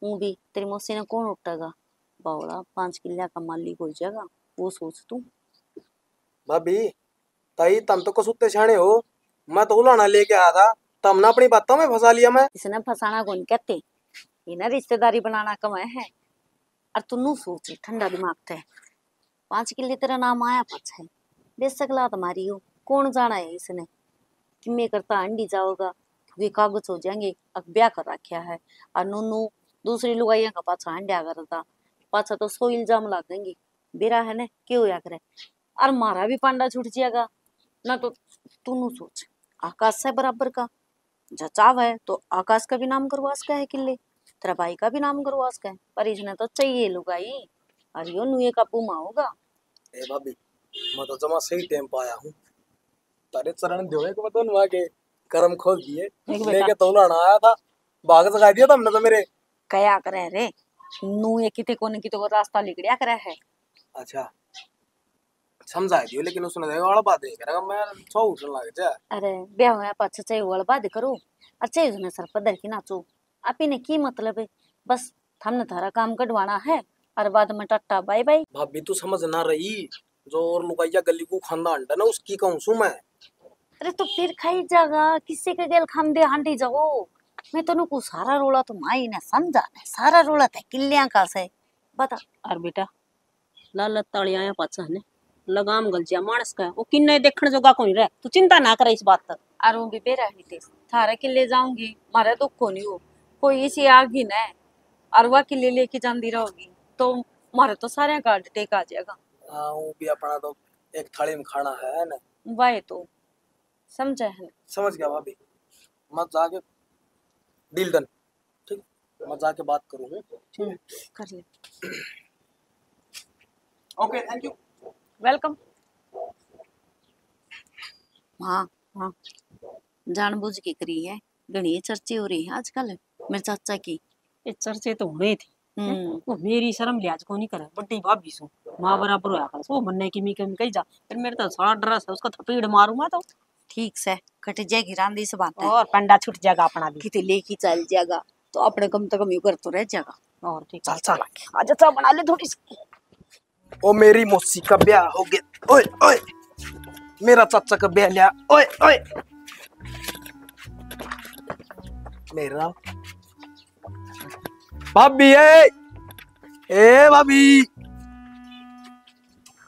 वो भी तेरी मौसी ने कौन उठेगा? बावला, पाँच किलिया का मालिक हो जाएगा, वो सोच तू। भाभी, ताई, तम तो कसूते सियाणे हो, मैं तो उलाना लेके आया था, तमने अपनी बातों में फंसा लिया मैं। इसने फंसाना कौन कहते, इन्हें रिश्तेदारी बनाना कम है। और तू नू सोच ठंडा दिमाग थे, पाँच किले तेरा नाम आया पाछे, बेशक लात मारी हो, कौन जाना है इसने, किमे करता अंडी जाओगा, क्योंकि कागज हो जाएंगे, अक ब्याह कर रखा है, और नूनू दूसरी लुगाइयां का पाछा अंड्या करता, पाछा तो सौ इल्जाम लागेंगे। बेरा है ने, के होया करे, और मारा भी पांडा छूट जाएगा ना। तो तू नू सोच, आकाश से बराबर का, जचाव है तो आकाश का भी नाम करवा सका है किले, तेरा भाई का भी नाम करवा सका है, पर इसने तो चाहिए लुगाई, और यो नुए काबू में होगा। ए भाभी, मैं तो जमा सही टाइम पे आया हूँ। तारे चरण दियो एक बार दोनों आके करम खोल दिए। देख बेटा। लेके तो उलाना आया था, भाग जगा दिया तुमने तो मेरे। कया करे रे, नुए किते कोने किते को रास्ता लिकड़िया करे है। अच्छा, समझा दियो, लेकिन उसने कहा, "वाला बात नहीं करेगा, मैं सौ उठने लग जा।" अरे, ब्याह होया पाछे चाहे वाला बात करो, और चाहे उसने सर पर धर के नाचो, आप इन्हें की मतलब है? बस थमने थारा काम कढवाना है, और बाद में टाटा बाय बाय। भाभी, तू समझ ना रही, जो और लुगाइया गली को खांदा अंडा ना, उसकी कहूँ सू मैं। अरे, तो फिर खाई जागा, किसी के गेल खांदे हांडी जाओ। मैं तनु को सारा रोला तो माई ने समझा ने, सारा रोला ते किल्लियां का से बता। और बेटा, लालच ताली आया पाछा ने लगाम गलजिया मानस का, वो किन्ने देखण जोगा कोनी रह। तू चिंता ना करे इस बात तक। अर वो भी बेरा ही थे, थारे किले जाऊंगी, मारे दुख कोनी हो, कोई इसी आगी ने, अर वा किले लेके जांदी रहोगी, तो मारे तो सारे का हार्ट अटैक आ जाएगा। हाँ, वो भी अपना तो एक थाली में खाना है ना। वाह, तो समझे है। समझ गया भाभी, मत जाके डील डन। ठीक, मैं जाके बात करूँ। हम्म, कर ले। Okay, thank you. वेलकम। हाँ, हाँ, जानबूझ के करी है, घणी चर्चे हो रही है आजकल मेरे चाचा की। ये चर्चे तो होने थी। हम्म। वो मेरी शर्म लिहाज को नहीं करे, बड़ी भाभी सू, माँ बराबर होया कर। वो मन्ने की मी कमी कही जा, फिर मेरे तो सारा ड्रेस है, उसका थपेड़ मारूंगा तो। ठीक से कट जाएगी रांदी से बात है। और पंडा छूट जाएगा अपना भी। किते लेके चल जाएगा, तो अपने कम से कम यू घर तो रह जाएगा। और ठीक। चल, चल, आजा, चाय बना ले थोड़ी सी। ओ मेरी मौसी का ब्याह हो गया। ओए, ओए, मेरा चाचा का ब्याह लिया। ओए, ओए, मेरा भाभी, ए, ए भाभी,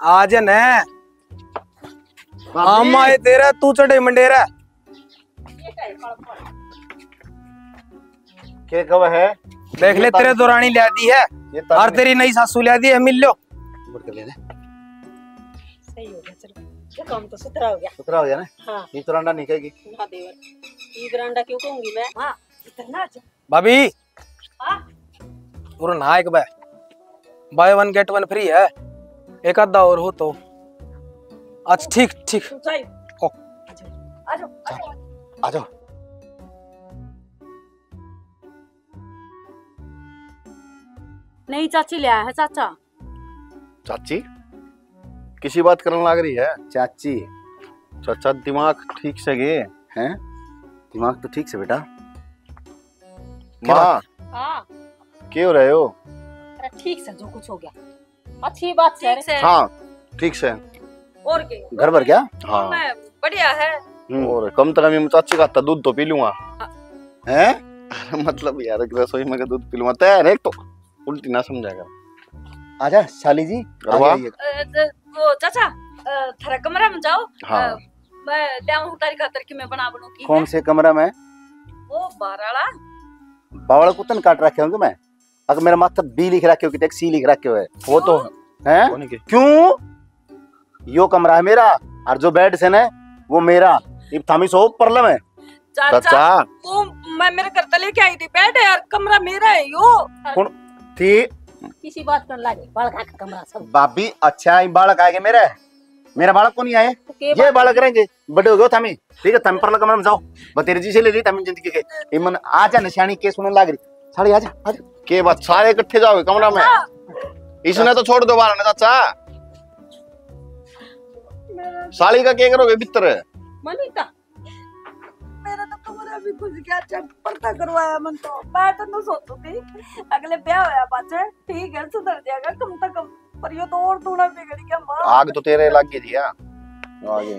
आ जा ने। भाभी। हम आए तेरे, तू चढ़े मंडेरा। के कब है? देख ले, तेरे दौरानी ले दी है। ये तार और तेरी नई सासू ले दी है, मिल लो। मुड़ के ले ले। सही हो गया, चलो। ये काम तो सुथरा हो गया। सुथरा हो गया ना? हाँ। ये तो रांडा नहीं कहेगी। ना देवर, ये बरांडा क्यों कहूंगी मैं? हाँ, इतना अच्छा। भाभी, हाँ? पूरा नहा एक बार, buy one get one free है, एक आधा और हो तो। अच्छा, ठीक, ठीक। तू जाइए। ओ। आ जाओ, आ जाओ, आ जाओ। आ जाओ। नहीं, चाची ले आया है, चाचा। चाची, किसी बात करने लाग रही है? चाची। चाचा, दिमाग ठीक से गए? हैं? दिमाग तो ठीक से, बेटा। माँ, हाँ। के हो रहे हो? अरे, ठीक से, जो कुछ हो गया, अच्छी बात से। ठीक से। हाँ, ठीक से। और के? घर भर गया? हाँ। मैं बढ़िया है। हम्म। और कम से कम ये चाची का हाथ दूध तो पी लूंगा। हैं? मतलब यार, रसोई में का दूध पी लूंगा? तै हर एक तो उल्टी ना समझाएगा। आजा, साली जी, अरे आजा वाह। ये। अ, ज-, वो चाचा, अ, थारा कमरा में जाओ। हाँ। अ, मैं ल्याऊं तारी खातर कि मैं बना बनू की कौन है? से कमरा में? वो बाहर वाला। बावला कुत्तन काट रखे होंगे मैं। अगर मेरा माथा बी लिख रखे हो कि एक सी लिख रखे हो है। वो तो क्यों? हैं? कौन के? क्यों? यो कमरा है मेरा, और जो बेड से ना, वो मेरा। इब थामी सो परले में। चाचा, चाचा। वो मैं मेरे घर तक लेके आई थी बेड, यार, कमरा मेरा है यो। कौन थी? किसी बात कर लागे, बालक का कमरा सब। भाभी, अच्छा, ये बालक आएंगे मेरे, मेरा बालक को नहीं आए, तो के ये बात बालक रहेंगे, बड़े हो गए थामी, ठीक है, थामी परला कमरा में जाओ, बतेरे जी से ले ली थामी जिंदगी के। ये मन आजा, निशानी के सुनने लाग रही, साले आजा, आजा। के बात, सारे इकट्ठे जाओगे कमरा में? हाँ। इसने तो छोड़ दो बाहर ना, चाचा। साली का क्या करोगे भीतर? मनीता, मेरा तो कमरा भी खुश गया, अच्छा पर्दा करवाया मन तो। मैं तो नु सोचू थी, अगले ब्याह होया पाछे ठीक है, सुधर जाएगा कम से कम, पर यो तो और दूना बिगड़ गया माँ। आग तो तेरे लग गई थी, हाँ। आगे।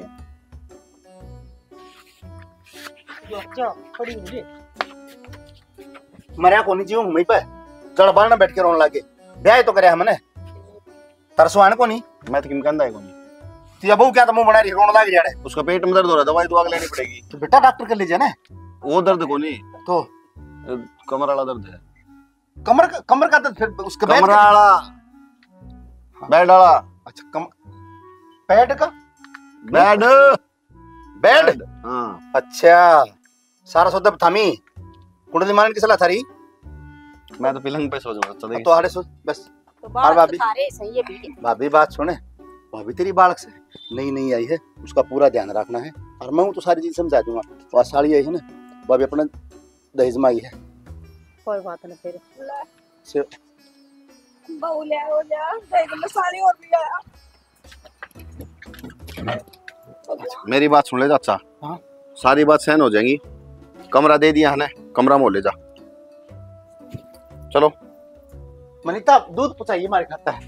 यो क्या खड़ी हुई? मरया कोनी जी, हूँ मैं पे। चढ़ बार ना बैठ के रोने लागे। ब्याह तो करे हमने। तरसो आने कोनी। मैं तो किम कहंदा है कोनी। ती अब वो क्या तो मुंह बना रही, रोने लाग रही है। उसका पेट में दर्द हो रहा है, दवाई तो आगे लेनी पड़ेगी। तो बेटा डॉक्टर कर लीजिए ना। वो दर्द कोनी। तो? अ, कमर वाला दर्द है। कमर का, कमर का दर्द फिर उसके बैठ कमर का? वाला। बेड वाला। अच्छा, कम-, पैड का? बेड। बेड? हाँ। अच्छा, सारा सौदा थामी। कुंडली मारन की सलाह थारी? मैं तो पलंग पे सो जाऊंगा, चल अब तो आड़े सो, बस। तो और बात भाभी? तो थारे सही है भी। भाभी, बात सुने, भाभी तेरी बालक से नई नई आई है, उसका पूरा ध्यान रखना है। और मैं हूँ तो सारी चीज समझा दूंगा। और साली आई है ना, भाभी अपना दहेज में आई है। कोई बात नहीं फिर। से बहू ले आओ, ले आओ, देख लो, साली और भी आया। मेरी बात सुन ले चाचा। हाँ। सारी बात सहन हो जाएगी। कमरा दे दिया है ना, कमरा में ले जा। चलो। मनीता, दूध पहुंचाइए, हमारे खाता है।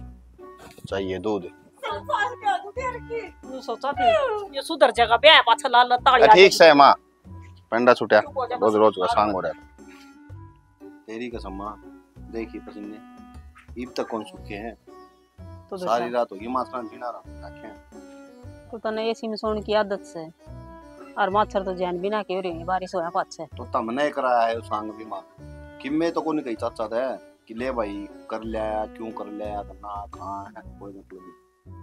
चाहिए दूध। न्यू सोचा थी, ये सुधर जाएगा, ब्याह पाछा लाल लाल ताली आ, आ ठीक जाएगी। से माँ, पंडा छुटिया, चुप हो जा, रोज बस रोज का बात सांग हो रहा है। तेरी कसम माँ, देखी पसीने, इब तक कौन सूखे हैं? तो सारी रात होगी माथरा बिना रहा, आंखें। तो तने एसी में सोने की आदत से, और मच्छर तो जैन बिना के हो रही, बारिश होया पाछे। तो तमने कराया है सांग भी माँ, किम्मे तो कोनी कही चाचा थे कि ले भाई कर लिया, क्यों कर लिया, ना कहाँ है, कोई मतलब नहीं।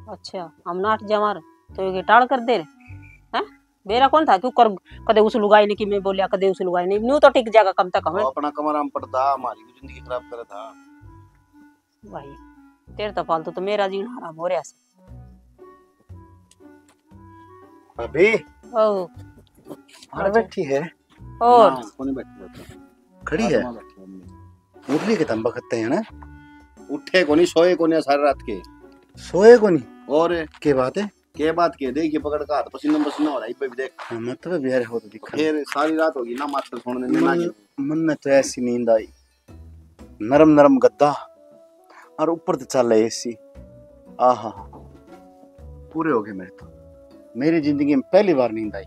अच्छा, हम नाट जवार तो ये टाल कर दे रहे हैं। बेरा कौन था क्यों कर, कदे उस लुगाई ने कि मैं बोलिया, कदे उस लुगाई ने, न्यू तो टिक जाएगा कम तक हमें। वो अपना कमरा में पड़ता, हमारी भी जिंदगी खराब करे था। भाई, तेरे तो फालतू तो मेरा जीना हराम हो रहा है। भाभी। ओ। और बैठी है? और? ना, कोनी बैठी रहता। खड़ी है? आत्मा बैठी है। उठ ली के तंबा खत्ते है ना? उठे कोनी, सोए कोनी सारी रात के। सोए कोनी? और? के बात है? के बात के? देख, ये पकड़ का हाथ पसीना पसीना हो रहा है, इब्बे भी देख। हाँ, मतलब यार, हो तो दिखा। फिर सारी रात होगी ना, मास्टर सुन देने ना मन, के। मन में तो ऐसी नींद आई, नरम नरम गद्दा और ऊपर तो चल रहा एसी। आहा, पूरे हो गए मेरे तो। मेरी जिंदगी में पहली बार नींद आई।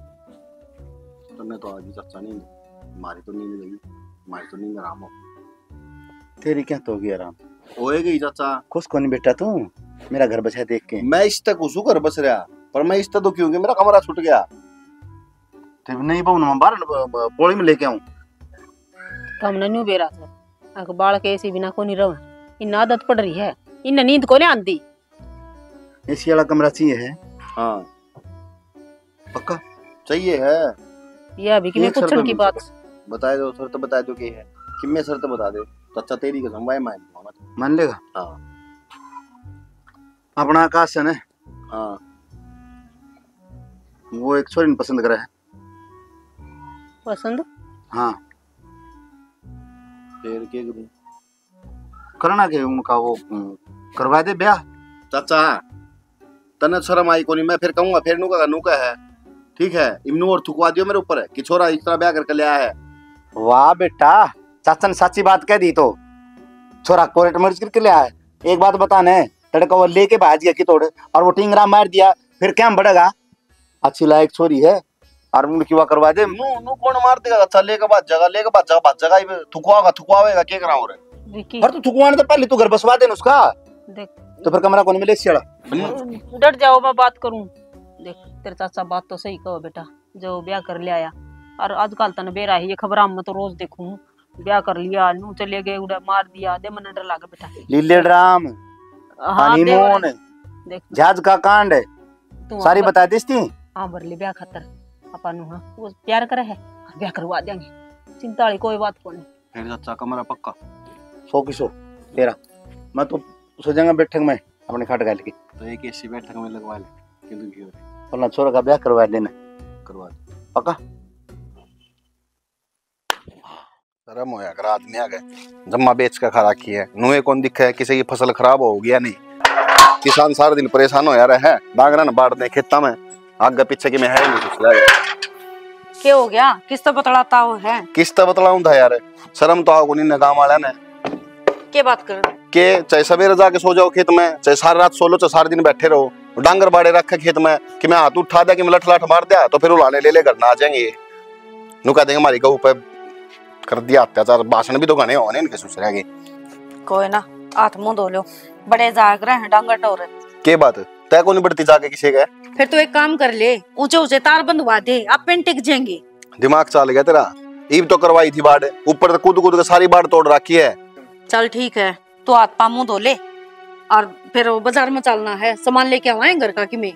तन्ने तो आज ही चाचा नींद, मारी तो नींद गई, मारी तो नींद आराम हो। तेरी क्या तो होगी आराम? होए गई चाचा। खुश कोनी बेटा तू, मेरा घर बसा देख के? मैं इस तक खुश हूँ घर बस रहा, पर मैं इस तक दुखी हूँ कि मेरा कमरा छूट गया। ते नहीं बहू, मैं बाहर ब-, ब-, बोली में लेके आऊं। हमने न्यू बेरा से, अक बालक एसी बिना कोनी रह। इन आदत पड़ रही है, इन नींद कोनी आंदी। एसी वाला कमरा चाहिए है। हाँ। पक्का? चाहिए है। ये अभी किने एक शर्त पूछण की बात। बता दो, शर्त बता दो की है। किम्मे शर्त बता दो। तो अच्छा, तेरी कसम भाई, मान लूंगा मैं। मान लेगा? हाँ। अपना आकाश है ना? हाँ। वो एक छोरी ने पसंद करा है। पसंद? हाँ। फिर के करूं? करना के उनका वो, उम, करवा दे ब्याह। चाचा, तने शर्म आई कोनी, मैं फिर कहूंगा, फिर नू कहेगा, नू कहे है, ठीक है, इमनू और थुकवा दियो मेरे ऊपर कि छोरा इस तरह ब्याह करके ले आया है। वाह बेटा, चाचा ने साची बात कह दी तो। छोरा कोर्ट मैरिज करके ले आया है। एक बात बता ने, तड़का वो लेके भाज गया कि तोड़, और वो टिंगरा मार दिया, फिर क्या बढ़ेगा? अच्छी लायक छोरी है, और उनकी वा करवा दे। नू, नू कौन मार देगा? अच्छा, लेके भाज जाएगा, लेके भाज जाएगा, भाज जाएगा, ये थुकवाओगा, थुकवावेगा, के कराओ रे? विकी। पर तू थुकवाने तो पहले तू घर बसवा दे ना उसका। देख। तो फिर कमरा कौन मिले सियाड़ा? डट जाओ, मैं बात करूं। देख, तेरे चाचा बात तो सही कहो बेटा, जो ब्याह कर लिया या। और आजकल तने बेरा ही ये खबरां में तो रोज देखूं, ब्याह कर लिया, नू चले गए, उड़े मार दिया, दे मन्ने डर लागे बेटा। लीले ड्राम, हाँ, हनीमून, देख। जहाज का कांड, तू सारी हाँ, बता दिस थी। हाँ, भर ले ब्याह खातर। आपा नू, हाँ, वो प्यार करे है, ब्याह करवा देंगे। चिंता वाली कोई बात कोनी। फिर चाचा कमरा पक्का? सौ की सौ, तेरा। मैं तो सो जाऊंगा बैठक में, अपने खाट घाल के। तो एक एसी बैठक में लगवा ले, क्यों दुखी हो रहे? अपना छोरा का ब्याह करवा देना। करवा दे। पक्का? शर्म होया कर आदमी आगे, जम्मा बेच के खा रखी है, नुए कौन दिखे किसी की फसल खराब हो गई या नहीं। किसान सारा दिन परेशान होया रहे है, डांगरा ने बाड़ दे खेता में, आगे पीछे की मैं है ही नहीं कुछ। के हो गया? किस तो बतलाता हो है? किस तो बतलाऊं था यार, शर्म तो आओ कोनी ना गांव वाला ने। के बात कर? के चाहे सवेरे जाके सो जाओ खेत में, चाहे सारी रात सो लो, चाहे सारे दिन बैठे रहो, डांगर बाड़े रखे खेत में, कि मैं हाथ उठा दिया, कि मैं लठ लठ मार दिया, तो फिर उलाने ले ले घर ना आ जाएंगे। नु कह देंगे, "हमारी गऊ पे कर दिया अत्याचार।" भाषण भी तो घणे होने इनके ससुरा के। कोई ना, हाथ मुंह धो लो, बड़े जाग रहे हैं डांगर टोर। के बात? तय कोनी बढ़ती जाके किसी के। फिर तू एक काम कर ले, ऊंचे ऊंचे तार बंधवा दे, आप पेन टिक जाएंगे। दिमाग चाल गया तेरा। ईब तो करवाई थी बाढ़, ऊपर तो कूद कूद के सारी बाढ़ तोड़ रखी है। चल ठीक है, तू हाथ पा मुंह धो ले और फिर वो बाजार में चलना है, सामान लेके आवाएं घर का कि मैं।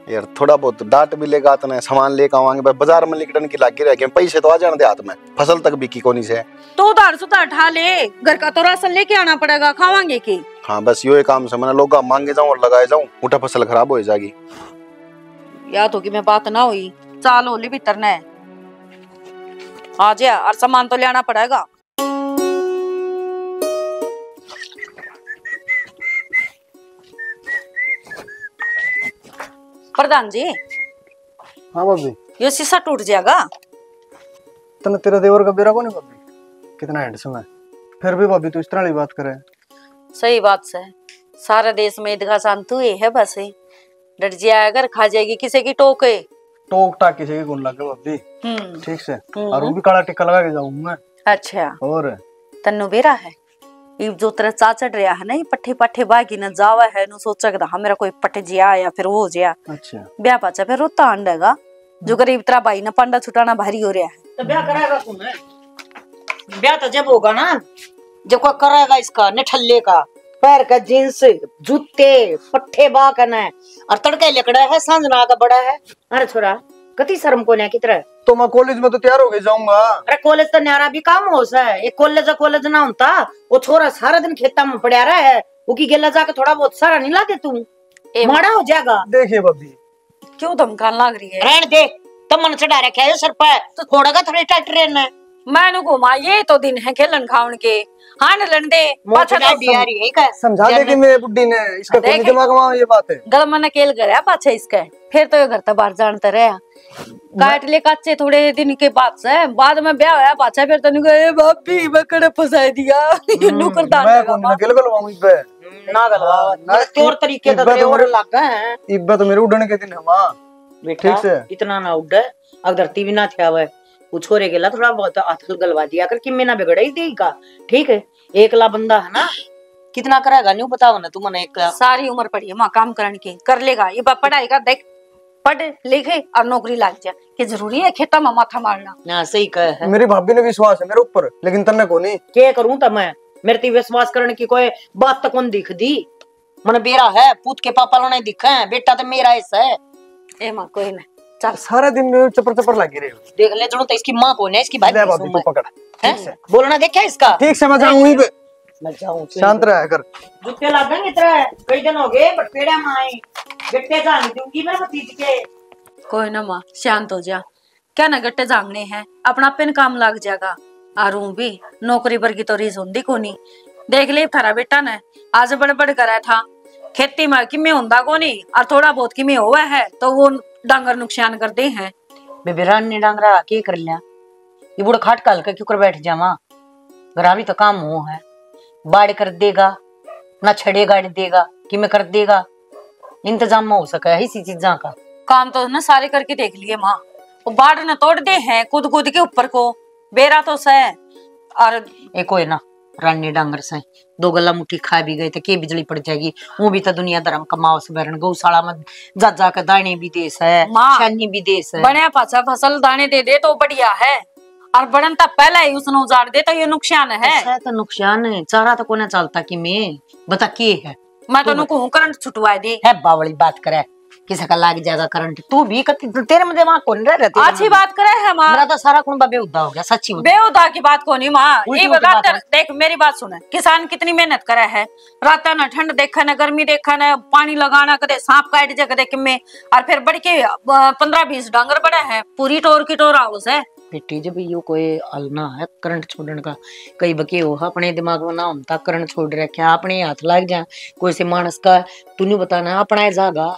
यार, थोड़ा बहुत डांट भी लेगा तने, सामान लेके आवांगे, बस बाजार में लिकटन की लागी रह गए, पैसे तो आ जाने दे हाथ में, फसल तक बिकी कोनी से। तो उधार सुधार ठा ले, घर का तो राशन लेके आना पड़ेगा, खावांगे के? हाँ, बस यो ही काम से, मैंने लोग मांगे जाऊं और लगाए जाऊं, उठा फसल खराब हो जाएगी। या तो कि मैं बात ना हुई, चाल होली भीतर ने आ जा, और सामान तो लेना पड़ेगा। प्रधान जी। हाँ भाभी। यो शीशा टूट जाएगा। तने तेरा देवर का बेरा कोनी भाभी, कितना हैंडसम है, फिर भी भाभी तू इस तरह वाली बात करे। सही बात से, सारे देश में ईदगाह शांत हुए है बस, डट जाया कर, खा जाएगी किसी की टोके। टोक टाक किसी की कौन लगे भाभी। हम्म। ठीक से। हम्म। और वो भी काला टिक्का लगा के जाऊं मैं। अच्छा। और? तन्नू बेरा है, इब जो तेरा चा चढ़ रहा है ना, ये पट्ठे पट्ठे बागी न जावा है, नु सोचा कि हाँ, मेरा कोई पट जिया या फिर वो हो जिया। अच्छा। ब्याह पाछा फिर रोता आंडेगा, जो गरीब तेरा भाई ना पांडा छुटाना भारी हो रहा है। तो ब्याह कराएगा कौन है? ब्याह तो जब होगा ना, जब कोई करेगा इसका निठल्ले का, पैर का जींस, जूते, पट्ठे बा कने, और तड़के लिकड़ा है, सांझ ना आगा बड़ा है। अरे छोरा, कती शर्म कोन्या की तरह। तो मैं कॉलेज में तो तैयार होके जाऊंगा। अरे कॉलेज तो न्यारा भी काम हो से, एक कॉलेज कॉलेज ना होता, वो छोरा सारा दिन खेता में पड़ा रहा है, उकी गेला जाके थोड़ा बहुत सारा नहीं ला दे तू? ए माड़ा हो जाएगा। देखिए भाभी, क्यों धमकान लाग रही है? रहन दे, तमन चढ़ा रखा है सर पे, तो फोड़ेगा थोड़े ट्रैक्टर ने। मैं नु घुमा, ये तो दिन है खेलन खावन के, हां न लन दे। पाछा तो समझा दे कि मैं बुड्ढी ने, इसका कोई दिमाग में ये बात है। गल मने केल गया पाछे इसके, फिर तो ये घर तक बाहर जानते रहे। काट ले काचे थोड़े दिन के बाद से, बाद में ब्याह होया पाछा, फिर तो नहीं गए, "ए भाभी, मैं कड़े फंसा दिया।" ये हम्म, नौकर दान मैं कौन नकल करवाऊं इस पे? ना गलवा, हाँ, ना, तौर तरीके तो तेरे और लग गए हैं। इब्बे तो मेरे उड़न के दिन है मां। बेटा, ठीक से। इतना ना उड़े, अब धरती भी ना थे आवे। वो छोरे गेला थोड़ा बहुत हाथ गलवा दिया कर, किम्मे ना बिगड़े ही देगा, ठीक है? एकला बंदा है ना, कितना करेगा, न्यू बताओ ना तुमने एक। सारी उम्र पड़ी है मां काम करन की, कर लेगा। ये बा पढ़ाई का देख, पढ़ लिख और नौकरी लाग जा। के जरूरी है खेता में माथा मारना? हाँ, सही कहे है। मेरी भाभी ने विश्वास है मेरे ऊपर, लेकिन तन्ने को नहीं। के करूं तो मैं, मेरे ते विश्वास करने की कोई बात तो कौन दिख दी। मन बेरा है, पूत के पापा लाने दिखे हैं, बेटा तो मेरा ऐसा है। ए माँ, कोई ना, चल। सारा दिन में चपर चपर लगी रहे हो। देख ले, जणो तो इसकी माँ कौन है, इसकी भाभी ले भाभी, सुन तू ले। पकड़। हैं? ठीक से। बोलना देखा इसका? ठीक से, मैं जाऊं ही बे। मैं जाऊं, सुन। शांत रहा कर। जूते लागेंगे तेरे, कई दिन हो गए, बट पेड़ा में आए। गट्टे जान दूंगी मैं भतीज के। कोई ना माँ, शांत हो जा। क्या ना गट्टे जांगने हैं, अपना पिन काम लाग जाएगा। और ऊं भी नौकरी वर्गी तो रीस होंदी कोनी। देख ले थारा बेटा ने, आज बड़ बड़ करे था, खेती में किमे होंदा कोनी, और थोड़ा बहुत किमे होवे है तो वो डांगर नुकसान कर दे हैं। बेबे, रानी डांगरा के कर लिया? ये बूढ़ा खाट का हल्का क्यों कर बैठ जावा? घरा भी तो काम हो है, बाड़ कर देगा, ना छड़े गाड़ देगा, किमे कर देगा, इंतजाम में हो सके है इसी चीजा का। काम तो ना सारे करके देख लिए माँ, वो बाड़ ने तोड़ दे हैं कूद कूद के ऊपर को, बेरा तो सै। और एक होए ना, रानी डांगर सै, दो गला मुट्ठी खा भी गए तो के बिजली पड़ जाएगी? वो भी तो दुनिया धर्म कमाओ से भरण, गौशाला में जा जा के दाने भी दे सै, माँ, छानी भी दे सै। बने पाछा फसल दाने दे दे तो बढ़िया है, और बड़न तो पहले ही उसने उजाड़ दे तो ये नुकसान है। ऐसा तो नुकसान है, चारा तो कोने चलता कि मैं बता के है। मैं तो तू नुकू हूँ करंट छुटवा दे। है बावली बात करे, किसी का लाग जाएगा करंट? तू भी कति, तेरे में दिमाग कौन रह रहते? अच्छी बात करे है माँ। मेरा तो सारा कुंबा बेहुदा हो गया, सच्ची में। बेहुदा की बात कोनी माँ, उल्टी ये उल्टी बात बात है। देख मेरी बात सुन, किसान कितनी मेहनत करे है, रात ना ठंड देखे ना गर्मी देखे ना पानी लगाना, कदे सांप काट जाए कदे किम्मे, और फिर बढ़ के पंद्रह बीस डांगर बड़े हैं, पूरी टोर की टोर हाउस है। बेटी, जब यो कोई हल ना है करंट छोड़न का, कई बके हो अपने दिमाग में ना होता करंट छोड़ रखे, अपने हाथ लाग जा कोई से मानस का, तू नहीं बताना अपना ही जागा।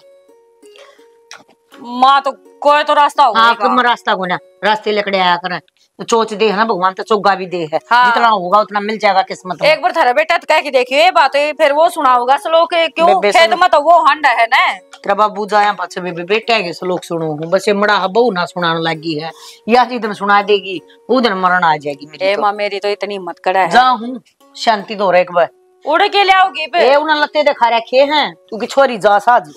माँ तो कोई तो रास्ता होगा। हाँ, कोई रास्ता को ना, रास्ते लकड़े आया करें। तो चोच दे है ना भगवान, तो चोगा भी दे है। हाँ। जितना होगा उतना मिल जाएगा किस्मत में। एक बार थारा बेटा तो कह के देखियो ये बात, फिर वो सुनाओगा श्लोक, क्यों बेबे खेत सुन। में तो वो हांडा है ना। तेरा बाबू जाया पाछे बेबे बेटा के श्लोक सुनो हूँ, बस ये मड़ा बहू ना सुनाने लगी है, या जी दिन सुना देगी, वो दिन मरण आ जाएगी मेरी ए तो। माँ, मेरी तो इतनी हिम्मत कड़ा है। जा हूँ, शांति दो रे एक बार। उड़ के ले आओगी पे? ए, उन्हें लत्ते दिखा रखे हैं, तू की छोरी जा साज।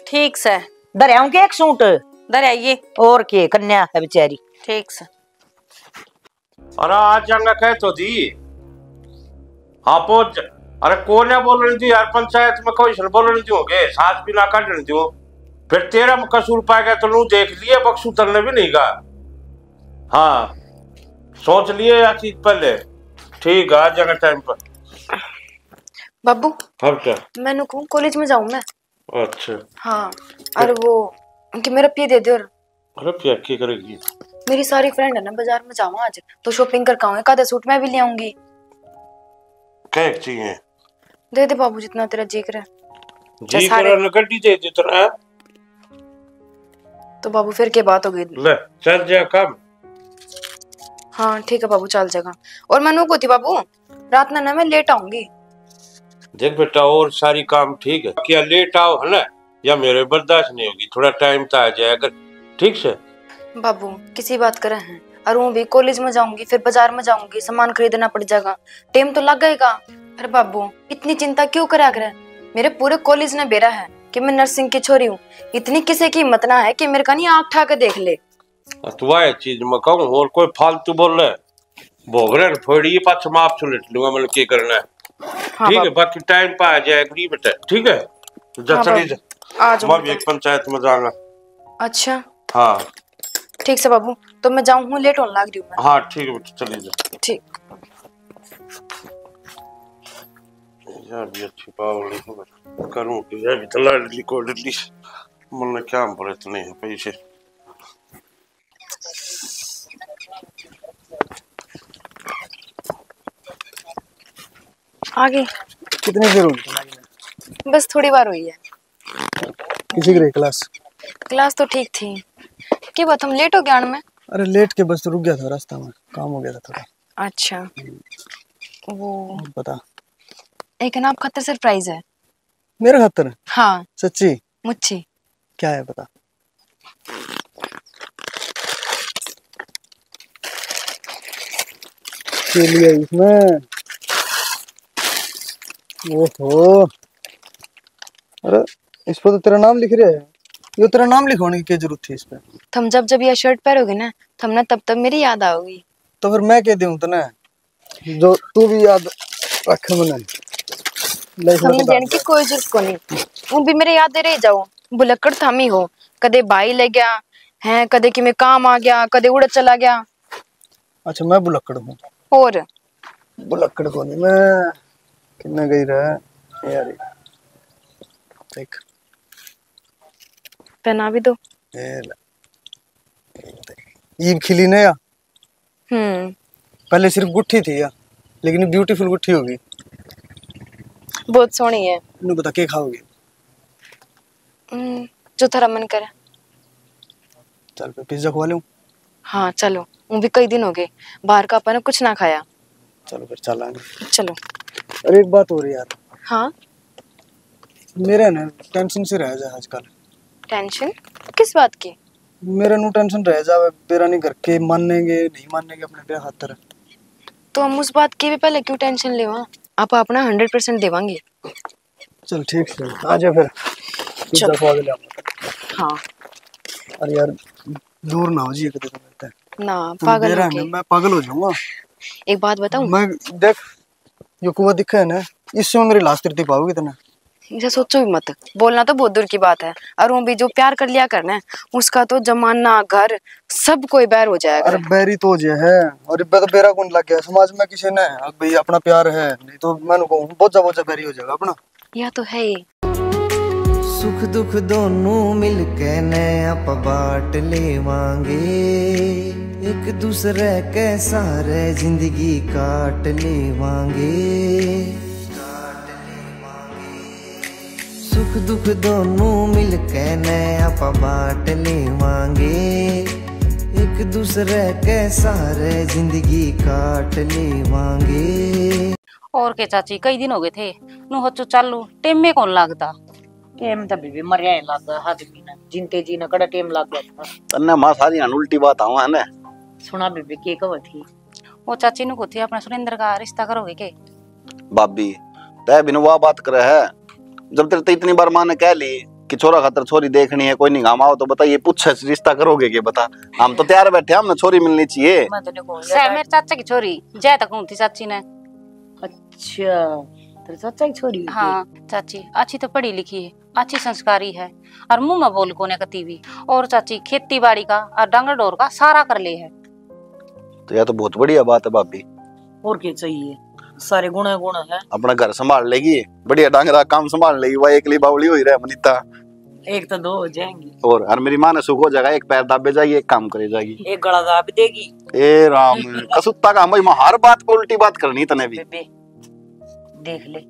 ठीक से। धर आऊंगी एक सूट। धर आइए। और के, कन्या है बेचारी। ठीक से। अरे आ जाऊंगा कह तो दी। हाँ पहुंच। अरे कोन्या बोलने दी यार, पंचायत में कोई सन बोलने दी होगे, सास भी ना काटने दो। फिर तेरा कसूर पाएगा तो नू देख लिए, बक्सू तलने भी नहीं गा। हाँ, सोच लिए या चीज पहले। ठीक है, आ जाएगा टाइम पर। बाबू, अब क्या? मैं नु कहूँ कॉलेज में जाऊँ मैं। अच्छा। हाँ, और वो कि मेरा रुपये दे दे। और रुपया क्या करेगी? मेरी सारी फ्रेंड है ना बाजार में, जाऊँ आज तो शॉपिंग करके आऊँ, एक आधा सूट मैं भी ले आऊंगी। क्या चाहिए? दे दे बाबू, जितना तेरा जी करे। जी करे ना, गड्डी दे दे तेरा। तो बाबू फिर के बात हो गई? ले, चल जा काम। हाँ ठीक है बाबू, चल जाएगा। और मैं नू कहती बाबू, रात ना ना मैं लेट आऊंगी। देख बेटा, और सारी काम ठीक है, क्या लेट आओ है ना, या मेरे बर्दाश्त नहीं होगी, थोड़ा टाइम तो आ जाया कर, ठीक से। बाबू किसी बात करे हैं, और वो भी कॉलेज में जाऊंगी, फिर बाजार में जाऊंगी, सामान खरीदना पड़ जाएगा, टाइम तो लगेगा। अरे बाबू, इतनी चिंता क्यों करा करे? मेरे पूरे कॉलेज ने बेरा है कि मैं नर्सिंग की छोरी हूँ। इतनी किसी की हिम्मत ना है कि मेरे का नहीं आँख ठा के देख ले। तू आए चीज में कहूँ और कोई फालतू बोले, भोगरे फोड़ी पाछे माफ सुलेट लूंगा, मतलब के करना है। हाँ, ठीक है, बाबू। बाकी टाइम पे आ जाए गरीब बेटा, ठीक है? जा, हाँ, चली बाबू। जा। आ जाऊंगी। मैं भी एक पंचायत में जाऊंगा। अच्छा। हाँ। ठीक से बाबू, तो मैं जाऊँ हूँ, लेट होने लग रही हूँ मैं। हाँ, ठीक है बेटा, चली जा। ठीक। यार भी अच्छी पावली हूँ, करूँ कि ये भी तो लाडली कोडली, मन क्या बोले इतने हैं पैसे। आगे। कितनी देर होगी? बस थोड़ी बार हुई है। किसी की रही क्लास? क्लास तो ठीक थी। क्या बात, हम लेट हो गया आने में? अरे लेट के बस रुक गया था रास्ता में, काम हो गया था थोड़ा। अच्छा। वो और बता। एक ना आप खातर सरप्राइज है। मेरे खातर? हाँ। सच्ची? मुच्छी। क्या है बता। के लिए इसमें? ओहो, अरे इस पर तो तेरा नाम लिख रहा है। यो तेरा नाम लिखवाने की क्या जरूरत थी इस पे? तुम जब जब यह शर्ट पहरोगे ना, तुम ना तब तब मेरी याद आओगी। तो फिर मैं कह दूं तने, जो तू भी याद रखे मने। ले, इसमें तुमने तो देने की कोई जरूरत को नहीं, वो भी मेरे याद रह जाओ। भुलक्कड़ थामी हो, कदे भाई ले गया है, कदे कि मैं काम आ गया, कदे उड़े चला गया। अच्छा, मैं भुलक्कड़ हूँ? और भुलक्कड़ को नहीं मैं। किन्ना गई रहा यार, देख। पहना भी दो। ये ले। ईब खिली ना या? हम्म। पहले सिर्फ गुट्ठी थी या, लेकिन ब्यूटीफुल गुट्ठी होगी। बहुत सोहनी है। इन्हें बता के खाओगे? हम्म, जो थारा मन करे। चल, फिर पिज्जा खवा लूं? हाँ, चलो। वो भी कई दिन हो गए, बाहर का अपन ने कुछ ना खाया। चलो, फिर चलांगे। चलो। अरे, एक बात हो रही यार। हाँ? मेरा ना टेंशन से रह जा आजकल। टेंशन? किस बात की? मेरा नू टेंशन रह जावे, बेरा नहीं घर के मानेंगे, नहीं मानेंगे अपने ब्याह खातर। तो हम उस बात की भी पहले क्यों टेंशन लेवा? आप अपना हंड्रेड परसेंट देवांगे। चल ठीक है, आ जा फिर। पिज्जा चल। खवा के ले आऊंगा। हाँ। अरे यार, दूर ना हो जी एक दिन मेरे से। ना, तू पागल हो गया। मैं पागल हो जाऊंगा। एक बात बताऊं? मैं, देख, यो कुआं दिखे है ना, इससे मेरी लाश तिरती पाओगी तने। इसे सोचो भी मत, बोलना तो बहुत दूर की बात है। और वो भी जो प्यार कर लिया कर ना, उसका तो जमाना, घर, सब कोई बैर हो जाएगा। अरे बैरी तो हो जाए है, और इब्बे तो बेरा कौन लग गया समाज में किसी ने, अब भाई अपना प्यार है, नहीं तो मैं कहूँ बोझा बोझा बैरी हो जाएगा अपना। या तो है ही। सुख दुख दोनों मिलके ने आप बांट लेवांगे, एक दूसरे के सहारे जिंदगी काट लेवांगे। सुख दुख दोनों मिलके ने आप बांट लेवांगे, एक दूसरे के सहारे जिंदगी काट लेवांगे। और के चाची, कई दिन हो गए थे, नू हचू चालू, टेम में कौन लागता? टेम तो बीबी मरिया ही लाग गया आदमी ने, जिनते जी ने कड़ा टेम लाग गया था। तन्ने माँ सारी हाण उल्टी बात आवा है ना। सुना बीबी, के कहो थी? वो चाची नू को थी, अपना सुरेंद्र का रिश्ता करोगे के? भाभी, तै भी नू वा बात करे है, जब तेरे ते इतनी बार माँ ने कह ली कि छोरा खातर छोरी देखनी है, कोई नहीं गाम आओ तो बताइए, पूछे रिश्ता करोगे के? बता, हम तो तैयार बैठे हैं, हमने छोरी मिलनी चाहिए। मैं तो नहीं कहूँगी। सै मेरे चाचा की छोरी, जय तक हूँ थी चाची ने। अच्छा, तेरे चाचा की छोरी है? हाँ चाची, अच्छी तो पढ़ी लिखी है, अच्छी संस्कारी है, और मुंह में बोल कोने कती भी। और चाची खेती बाड़ी का और डांगर डोर का सारा कर ले है। तो यह तो बहुत बढ़िया बात है भाभी। और क्या चाहिए, सारे गुण है, गुण है। अपना घर संभाल लेगी, बढ़िया डांगरा काम संभाल लेगी, वह एकली बावली हुई रहे मनीता। एक तो दो हो जाएंगी। और, और मेरी माँ ने सुख हो जाएगा, एक पैर दाबे जाएगी, एक काम करे जाएगी। एक गला दाब देगी। ए राम, कसुत्ता का हम भाई, हर बात पे उल्टी बात करनी तने भी। बेबे, देख ले,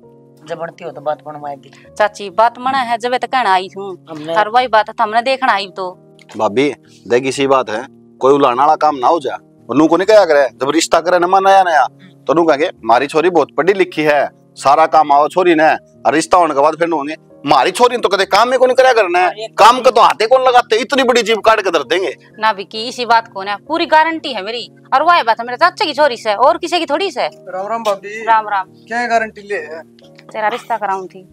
जब बनती हो तो बात बनवा दे। चाची, बात मना है, जब तो कहना आई हूँ। हमने और वही बात है, हमने देखना आई तो। भाभी, देख इसी बात है, कोई उलाना वाला काम ना हो जा। और नू को नहीं कहा करे, जब रिश्ता करे ना नया नया, तो नू कहेंगे, "मारी छोरी बहुत पढ़ी लिखी है, सारा काम आओ छोरी ने।" और रिश्ता होने के बाद फिर नू होंगे, "मारी छोरी ने तो कदे काम ही को नहीं करया करना है, अरे, काम का तो हाथे कौन लगाते, इतनी बड़ी जीभ काट के धर देंगे।" ना विकी, इसी बात को ना पूरी गारंटी है मेरी। और वह बात मेरे चाचा की छोरी से, और किसी की थोड़ी से। राम राम भाभी। राम राम। क्या गारंटी ले है? तेरा रिश्ता कराऊं थी।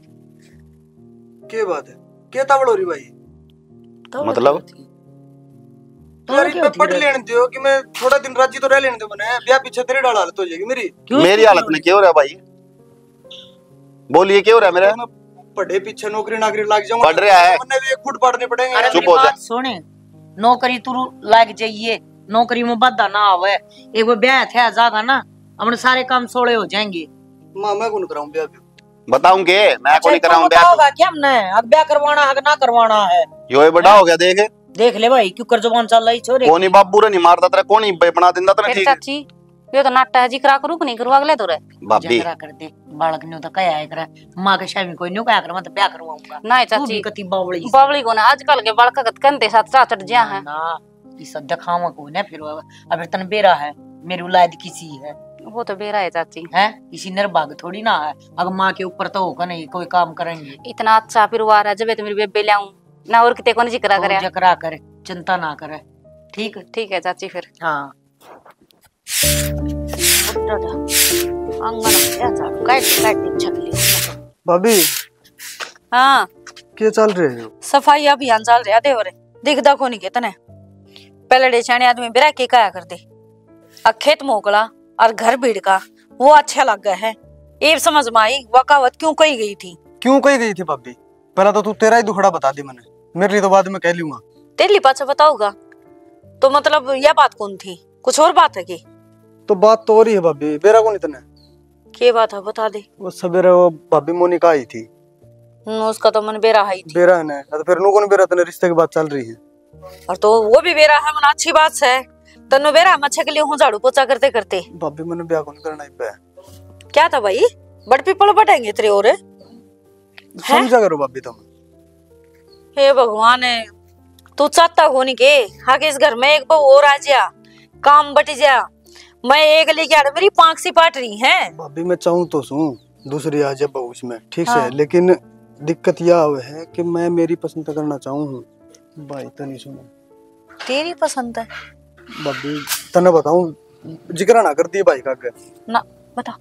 के बात है? के तावड़ हो रही भाई? तावड़ मतलब? क्यों थी? यार, तावड़ क्यों इतना थी पढ़ रे? लेने दो कि मैं थोड़ा दिन राजी तो रह लेने दो मने। ब्याह पीछे तेरी डाल हालत हो जाएगी मेरी। क्यों मेरी थी? हालत में क्यों हो रहा भाई? बोलिए, क्यों हो रहा मेरा? मैं पढ़े पीछे नौकरी नाकरी लग जाऊंगा। पढ़ रहा है। मन्ने भी एक फुट पाड़ने पड़ेंगे। अरे चुप मेरी हो जा। बात सुन, नौकरी तू लग जाइए, नौकरी में बाधा ना आवे। एक वो ब्याह थे जागा ना, अपने सारे काम सोले हो जाएंगे। माँ, मैं कौन कराऊं ब्याह भी? बताऊंगे, मैं अच्छा, कौन कराऊं ब्याह? बताओगा क्या हमने, अब ब्याह करवाना है कि ना करवाना है? यो ही बड़ा हो गया, देख। देख ले भाई, क्यों कर जबान चल रही छोरे कोनी की? बाबू रे नहीं मारता तेरा, कोनी बे-, बना देंदा तेरा फिर ठीक। चाची, यो तो नाटा है जी, करा करू कि नहीं करू अगले तो रे। भाभी। जतरा कर दे, बालक ने तो कहा है करे, माँ के सामने कोई नहीं कहा करे, मैं तो ब्याह करवाऊंगा। नहीं तू भी चाची, कती बावली। बावली को ना, आजकल के बालक का कंधे साथ साथ चढ़ जिया है। ना, इस दिखावा को ना फिर, अब तन बेरा है, मेरी औलाद किसी है। वो तो बेरा है चाची। है, किसी निर्भाग थोड़ी ना है, अगर माँ के ऊपर तो होगा नहीं, कोई काम करेंगे। इतना अच्छा परिवार है, जब तो मेरी बेबे ल्याऊं ना, और किते कोनी जिक्रा तो करे। जिक्रा करे, चिंता ना करे, ठीक? ठीक है चाची फिर। हाँ। उठ जा, आंगन में जा, झाड़ू काट, काट के छक लिया। भाभी। हाँ। के चल रहे हो? सफाई अभियान चल रहा देवर, दिखदा कोनी के तने? पहले सियाणे आदमी बेरा के काया करते, आ खेत मोकला और घर भीड़ का, वो अच्छा लग गया है। ये समझ में आई, वा कहावत क्यों कही गई थी? क्यों कही गई थी भाभी? पहला तो तू तेरा ही दुखड़ा बता दे मने, मेरे लिए तो बाद में कह लूंगा। तेरे लिए पाछा बताऊंगा। तो मतलब, यह बात कौन थी? कुछ और बात है के? तो बात तो और ही है भाभी, बेरा कोनी तने? के बात है, बता दे। वो सवेरे वो भाभी मोनिका आई थी। हम्म, उसका तो मन बेरा है ही थी। बेरा है ना, तो फिर नू कोनी बेरा, तने रिश्ते की बात चल रही है। और तो वो भी बेरा है, मन अच्छी बात है। तन्नू बेरा, मैं छक लियो हूँ झाड़ू पोछा करते करते। भाभी, मैंने ब्याह कोनी करना इब्बे। क्या था भाई, बड़ पीपल बटेंगे तेरे और? समझा करो भाभी तुम। हे भगवान, तू चाहता कोनी के, हाँ, कि इस घर में एक बहू और आ जा, काम बट जा। मैं एक लेके आड़, मेरी पांख सी पाट रही है। भाभी, मैं चाहूँ तो सूं दूसरी आ जाए बहू इसमें, ठीक से, हाँ। लेकिन दिक्कत यह आवे है कि मैं मेरी पसंद का करना चाहूँ हूँ। भाई तो नहीं सुनो। तेरी पसंद है? भाभी, तन्ने बताऊं, जिक्र ना कर दी भाई का आगे। ना, बता।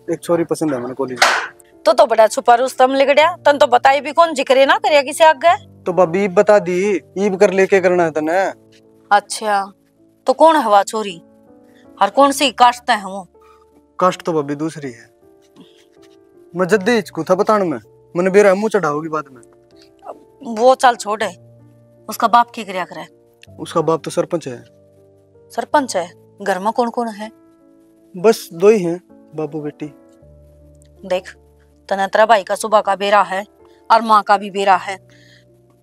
एक छोरी पसंद है मैंने कॉलेज में। तू तो बड़ा छुपा रुस्तम लिकड़या, तन तो बताई भी कौन, जिक्र ना करया किसी आगे। तो भाभी, ईब बता दी, ईब कर लेके करना है तन्ने। अच्छा, तो कौन है वा छोरी, और कौन सी कास्ट है वो? कास्ट तो भाभी दूसरी है। मैं जद्दे हिचकू था बताण में, मने बेरा मुंह चढ़ाओगी बाद में। वो चल छोड़, उसका बाप के करया करे? उसका बाप तो सरपंच है। सरपंच है? घर में कौन कौन है? बस दो ही हैं, बाबू बेटी। देख, तने तेरा भाई का सुबह का बेरा है और माँ का भी बेरा है,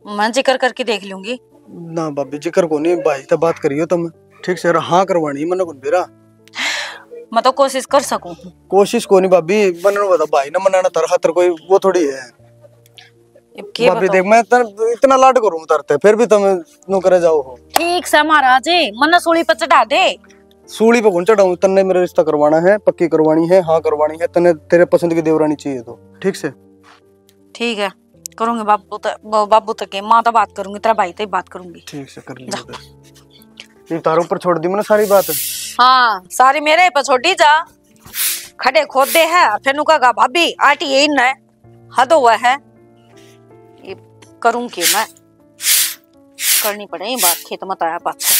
मैं जिक्र करके देख लूंगी। ना भाभी, जिक्र को नहीं, भाई तो बात करियो तुम, ठीक से, हाँ करवानी, मने कौन बेरा। मैं तो कोशिश कर सकूं। कोशिश को नहीं भाभी, मने बता, भाई ने मनाना थारे खातर कोई वो थोड़ी है। अब के भाभी बताऊं? देख, मैं तर, इतना लाड करूं तरते, फिर भी तुम नो करे जाओ हो। ठीक से महाराज, मन्ने सूली पे चढ़ा दे। सूली पे कौन चढ़ाऊं? तन्ने मेरा रिश्ता करवाना है, पक्की करवानी है, हाँ करवानी है, तन्ने तेरे पसंद की देवरानी चाहिए तो, ठीक से? ठीक है, करूंगी बाबू त-, ब-, बाबू तक के, माँ तो बात करूंगी, तेरा भाई तो ही बात करूंगी। ठीक से कर लियो जा। उधर। ये तार ऊपर छोड़ दी मैंने सारी बात। हाँ, सारी मेरे पे छोड़ी जा। खड्डे खोदे है, फिर नु कहेगा, "भाभी, आटी यही ना है, हद हुआ है।" ये करूं के मैं? करनी पड़े ये बात, खेत मत आया पाछा।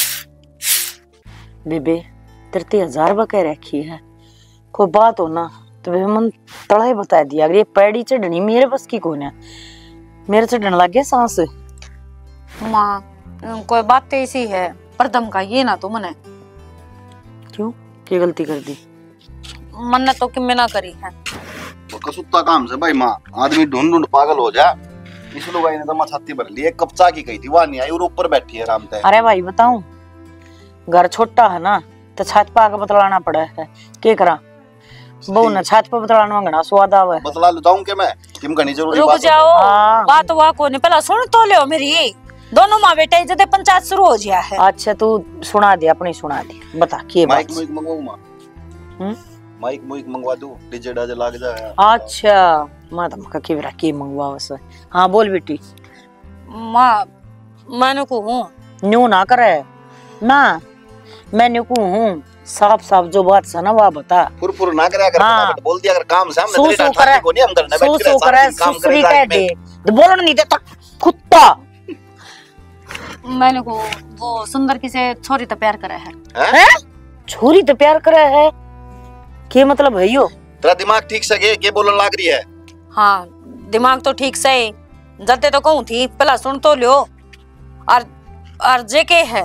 बेबे, तेरे ते हजार बार कह रखी है, कोई बात हो ना, तो बेबे, मन तला ही बता दिया। अगर ये पैड़ी चढ़नी मेरे बस की कोन्या, मेरे चढ़न लग गया सांस। माँ, कोई बात तो ऐसी है, पर धमकाइए ना तू मने। क्यों, क्या गलती कर दी? मन्ने तो किमे ना करी है। वो कसूता काम से भाई माँ, आदमी ढूंढ ढूंढ पागल हो जा। इस लुगाई ने तो मैं छाती भर ली, एक कप चाय की कही थी, वह नहीं आई और ऊपर बैठी है आराम से। अरे भाई बताऊं, घर छोटा है ना, तो छत पे आके बतलाना पड़े है, के करा? बहू ने छत पे बतलाना में घना स्वाद आवे। बतला लुटाऊं के मैं, किम घनी जरूरी रुक बात है। जाओ, हाँ। बात हुआ कोनी, पहला सुन तो लियो मेरी। दोनों माँ बेटा इज्जत पंचायत शुरू हो गया है। अच्छा, तू सुना दे, अपनी सुना दे, बता, के बात? माइक मुइक मंगवाऊं माँ? हम्म? माइक मुइक मंगवा दूं, डीजे डाजे लाग जाए। अच्छा, मैं तो मक्का के बेरा के मंगवावे से। हाँ, बोल बेटी। माँ, मैंने को हूँ। न्यू ना करे। ना, मैं न्यू को हूँ। साफ साफ जो बात से ना, वा बता। फुर फुर ना करया कर, हाँ। फटाफट बोल दिया कर, काम सामने सू तेरे सू ठाठा करे, को नहीं, हम घर में सू बैठ के सू सारा करे, दिन काम सुसरी करे कह रात में। दे। तो बोलन नहीं देता, कुत्ता। मैंने को वो सुंदर किसे छोरी तो प्यार करे है। हैं? हैं? छोरी तो प्यार करे है? के मतलब है यो? तेरा दिमाग ठीक से के, के बोलन लाग रही है? हाँ, दिमाग तो ठीक से है। जदे तो कहूँ थी, पहला सुन तो लियो। और, और जे के है,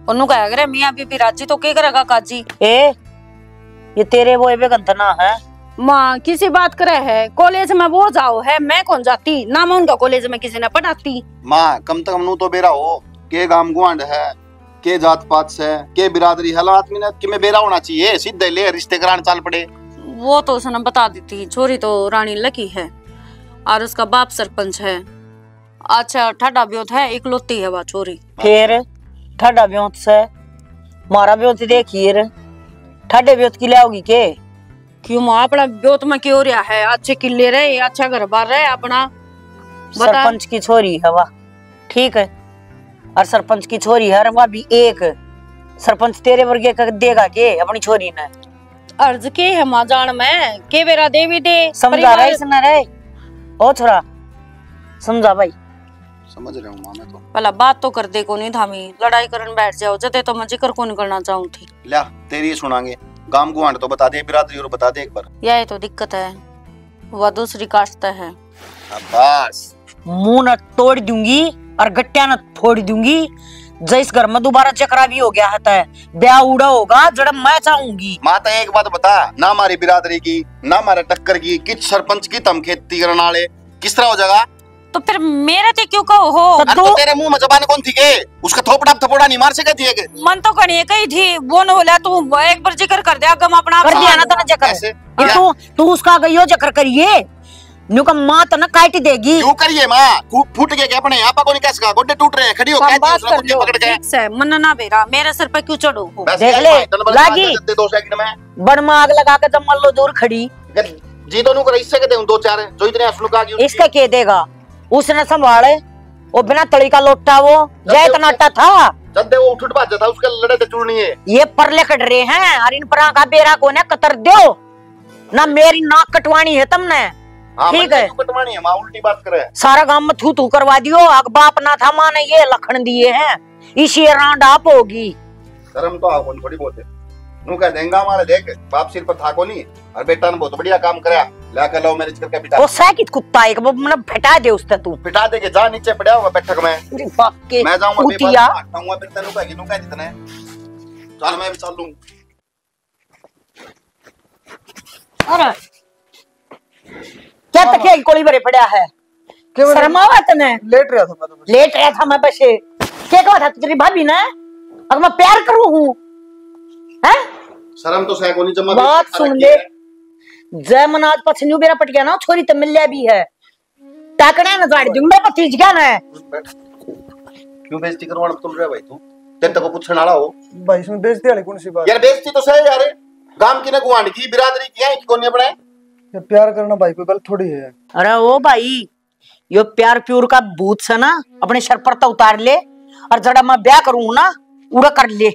उन्नू कहा करे, "मियाँ बीबी राजी तो के करेगा काजी?" ए, ये तेरे वो एबे गंतना है। माँ, किसी बात करे है? कॉलेज में वो जाओ है, मैं कौन जाती? ना मैं उनका कॉलेज में किसी ने पढ़ाती। माँ, कम से कम नू तो बेरा हो, के गाम गुआंढ है, के जात पात से, के बिरादरी है, आदमी ने किमे बेरा होना चाहिए, सीधे ले रिश्ते करान चाल पड़े। वो तो उसने बता दी थी, छोरी तो रानी लकी है और उसका बाप सरपंच है। अच्छा, ठाडा ब्योत है, इकलौती है वा छोरी। फिर ठाडा ब्योत से, मारा ब्योत देखिए रे, ठाडे ब्योत की ले आओगी के? क्यों माँ, अपना ब्योत में क्यों रहा है? अच्छे किले रहे, अच्छा घर बार रहे अपना। बता। सरपंच की छोरी है वा, ठीक है, और सरपंच की छोरी है, और वा भी एक। सरपंच तेरे वर्गे का देगा के अपनी छोरी ने? अर्ज के है माँ जान में, के बेरा देवी दे समझा परिवार। रहे इसने रे। ओ छोरा, समझा भाई। समझ रहा हूँ माँ मैं तो। भला बात तो कर दे कोनी थामी, लड़ाई करन बैठ जाओ, जदे तो मैं जिक्र कोनी करना चाहूँ थी। ल्या, तेरी ही सुनांगे। गाम गुआंढ तो बता दे, बिरादरी और बता दे एक बार। यही तो दिक्कत है, वह दूसरी कास्ट तै है। शाबाश। मुंह न तोड़ दूंगी और गट्टिया न फोड़ दूंगी। जै इस घर में दोबारा जकरा भी हो गया है तै ब्याह उड़ा होगा जड़ा मैं चाहूंगी। माँ, तै एक बात बता, ना हमारी बिरादरी की, ना हमारे टक्कर की, किस सरपंच की तम खेती करने वाले, किस तरह हो जाएगा? तो फिर मेरे ते क्यों कहो हो? तो अरे, तो तू तेरे मुंह में जबान कौन थी के? उसका थोपड़ा पे थपोड़ा नहीं मार सके थी के? मन तो कहीं कही थी, वो न बोला, तू एक बार जिक्र कर दे, अगम अपना कर दिया ना तने जिक्र। ऐसे? ये क्या? तू, तू उसका आगे यो जिक्र करिए, न्यू का माँ तने काट देगी। क्यों करिए माँ? फू-, फूट गया क्या अपने? आपा को नहीं कह सका, गोड्डे टूट रहे हैं, खड़ी हो, कह दिया बस उसने कर गोड्डे लो, पकड़ के। ठीक से, मन ना बेरा, मेरे सर पे क्यों चढ़ो हो? बस देख यही ले, माँ, इतना बड़ा लागी। जब दे दो सेकंड में। बड़ में आग लगा के जब मल्लो दूर खड़ी। जी दोनों को इससे के दे दो चार, जो इतने असलू का इसका के देगा? उसने संभाले, वो बिना तली का लोटा वो, जय तनाटा था। जब दे वो उठ उठ भाजा था, उसके लड़े थे चुड़नी है। ये परले कट रहे हैं, और इन परा का बेरा कोने कतर दो। ना मेरी नाक कटवानी है तुमने। हाँ, ठीक है। क्यों कटवानी है? माँ उल्टी बात करे। सारा गांव में थू थू करवा दियो, अक बाप ना था, माँ ने ये लखन दिए हैं, इसी रांड आप होगी। शर्म तो आओ, थोड़ी बहुत है। नू कह देंगा हमारे, देख, बाप सिर पर था को नहीं, और बेटा ने बहुत बढ़िया काम करया, लाके love marriage करके बिठा। ओ सै कित कुत्ता एक, वो मतलब, हटा दे उससे तू। हटा दे के जा, नीचे पड़ा हुआ बैठक में। अरे बाप के मैं जाऊंगा, कुतिया। बेबाक हटाऊंगा, फिर तेनू कहेगी, नू कह जितने। चल, मैं भी चल लूं। अरे, क्या हाँ। तकिया की कोली भरे पड़ा है? क्यों रे? शर्म आवा तने? लेट रहा था मैं तो बस। लेट रहा था मैं बस। के कहा था तेरी भाभी ने? अगर मैं प्यार करूं हूं, हैं? शर्म तो सै कोनी, जमा बात सुन ले। जय मन आज पछन्यू बेरा पट गया ना, छोरी तो मिल लिया भी है। टाकने न झाड़ दूं मैं भतीज क्या ना। बैठ। क्यों बेइज्जती करवाना तुल रहा भाई तू? तेरे तक पूछने वाला हो। भाई, इसमें बेइज्जती वाली कौन सी बात यार, है? बेइज्जती तो सही यार। गांव की ना गुआंढ की, बिरादरी की है कि कोनी अपने? ये प्यार करना भाई कोई गलत थोड़ी है। अरे ओ भाई, यो प्यार प्यूर का भूत से ना अपने सर पर तो उतार ले, और जड़ा मैं ब्याह करूँ ना, उड़ा कर ले,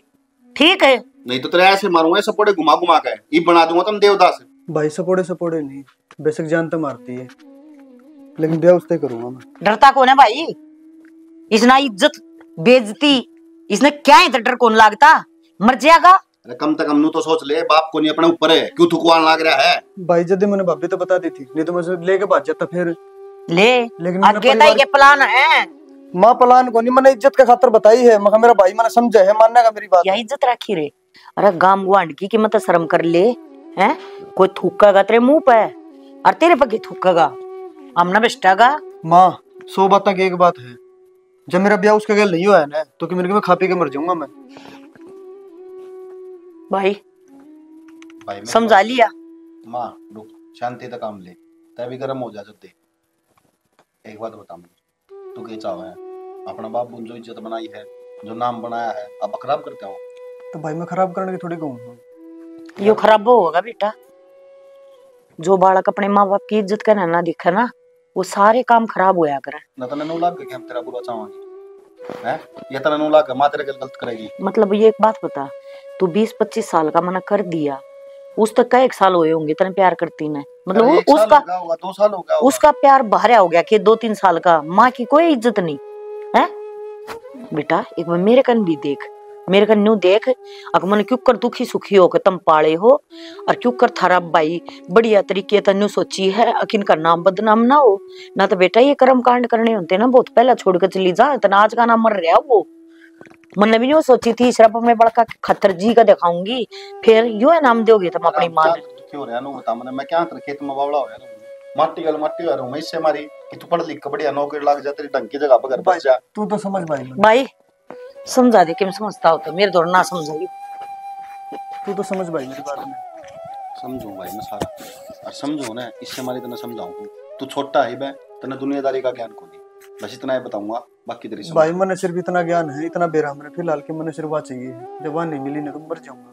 ठीक है? नहीं तो तेरे ऐसे मारूंगा, सपोड़े घुमा घुमा के, ये बना दूंगा तुम देवदास। भाई, सपोड़े सपोड़े नहीं, बेशक जान तो मारती है, लेकिन ब्याह उससे करूंगा मैं। डरता कौन है भाई? इसना इज्जत, बेइज्जती, इसने क्या इतना डर कौन लागता? मर जाएगा। अरे कम से कम नू तो सोच ले, बाप को नहीं अपने ऊपर है, क्यों थुकवान लाग रहा है? भाई, जदे मैंने भाभी तो बता दी थी, नहीं तो मैं उसे लेके भाग जाता फिर। ले, लेकिन मैंने आगे परिवार के plan है। माँ, plan को नहीं, मैंने इज्जत का खातर बताई है, मगर मेरा भाई मैंने समझा है, मानने का मेरी बात क्या है। इज्जत रखी रे? अरे गाम गुआंढ की कीमत शर्म कर ले, हैं? कोई थूकेगा तेरे मुंह पे, और तेरे पे की थूकेगा? हम ना बेस्टेगा। माँ, सौ बातों की एक बात है, जब मेरा ब्याह उसके गैल नहीं होया ना, तो कि मेरे को मैं खा पी के मर जाऊंगा मैं। भाई, भाई, मैं समझा लिया। माँ, रुक, शांति से काम ले, तै भी गर्म हो जा जब दे। एक बात बता मुझे, तू के चाहे है? अपना बाप बुन जो इज्जत बनाई है, जो नाम बनाया है, अब खराब करते हो? तो भाई, मैं खराब करने की थोड़ी कहूँ हूँ। यो खराब होगा बेटा, जो बालक अपने माँ बाप की इज्जत करना ना दिखे ना, वो सारे काम खराब होया करे। ना तने नू लाग के हम तेरा बुरा चाहेंगे, हैं? ये तने नू लाग के माँ तेरे गल गलत करेगी। मतलब, ये एक बात बता, तू बीस पच्चीस साल का मना कर दिया, उस तक कई एक साल हुए होंगे तने प्यार करती ने, मतलब, अरे, एक साल उसका, हो गया होगा, दो साल हो गया होगा। उसका प्यार बाहर हो गया कि दो तीन साल का, माँ की कोई इज्जत नहीं है। बेटा, एक बार मेरे कन भी देख, मेरे कन न्यू देख, अक मन क्यों कर दुखी सुखी होके तुम पाले हो, और क्यों कर थारा भाई बढ़िया तरीके तै न्यू सोची है, अक इनका नाम बदनाम ना हो। ना तो बेटा, ये कर्म कांड करने होते ना, बहुत पहला छोड़ के चली जा, इतना आज का ना मर रहा वो। मन्ने भी न्यू सोची थी, सिर्फ अपने बड़का के खातर जी का दिखाऊंगी, फिर यो है नाम दोगे तुम अपनी माँ ने। दुखी हो रहा है, नो बता मने, मैं क्या कर खेत में बावला हो रहा हूँ, माटी गल माटी हो रहा हूँ मैं, इससे मारी कि तू पढ़ लिख के बढ़िया नौकरी लग जा, तेरी ढंग की जगह पर घर बस जा। तू तो समझ भाई। भाई, समझा दे, किम समझता हो तो मेरे दौर ना समझाई। तू तो समझ भाई मेरी बात में। समझूं भाई मैं सारा, और समझूं ना, इससे मारी तने समझाऊं। तू छोटा है बे, तने दुनियादारी का ज्ञान कोनी। बस इतना ही बताऊंगा, बाकी तेरी समझ। भाई, मने सिर्फ इतना ज्ञान है, इतना बेरा मने फिलहाल के मने सिर्फ आ चाहिए। जब आ नहीं मिली ना, तो मर जाऊंगा।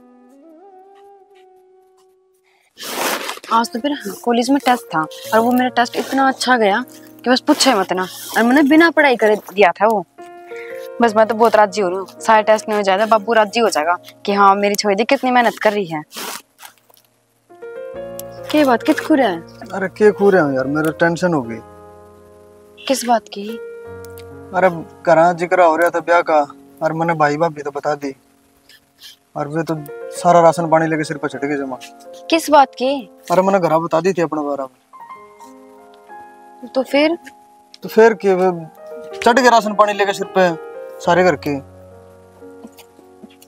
आज तो फिर कॉलेज में टेस्ट था और वो मेरा टेस्ट इतना अच्छा गया कि बस पूछे मत ना। और मैंने बिना पढ़ाई करे दिया था वो। बस मैं तो बहुत राजी हो रही हूँ, सारे टेस्ट नहीं हो जाता, बाबू राजी हो जाएगा कि हाँ, मेरी छोरी देख कितनी मेहनत कर रही है। के बात, कित खू रहा है? अरे के खू रहा हूँ यार, मेरा टेंशन हो गई। किस बात की? अरे, घरा जिक्र हो रहा था ब्याह का, और मैंने भाई भाभी तो बता दी, और वे तो सारा राशन पानी लेके सिर पर चढ़ गए जमा। किस बात की? अरे, मैंने घरा बता दी थी अपने बारे में। तो फिर? तो फिर के, वे चढ़ गए राशन पानी लेके सिर पे सारे घर के।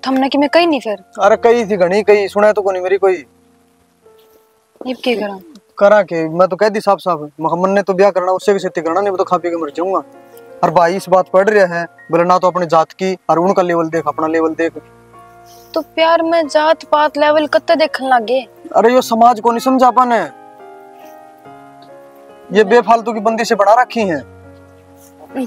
थमने कि मैं कही नहीं फिर? अरे, कही थी घणी, कही सुना तो कोनी मेरी कोई। इब के करा? करा के, मैं तो कह दी साफ साफ, मखा मन्ने तो ब्याह करना, उससे की सेती करना, नहीं मैं तो खा पी के मर जाऊंगा। और भाई इस बात पढ़ रहा है, बोले ना तो अपनी जात की, और उनका लेवल देख, अपना लेवल देख। तो प्यार में जात पात लेवल कत्ते देखन लागे? अरे, यो समाज को नहीं समझा पाने, ये बेफालतू की बंदी से बना रखी हैं।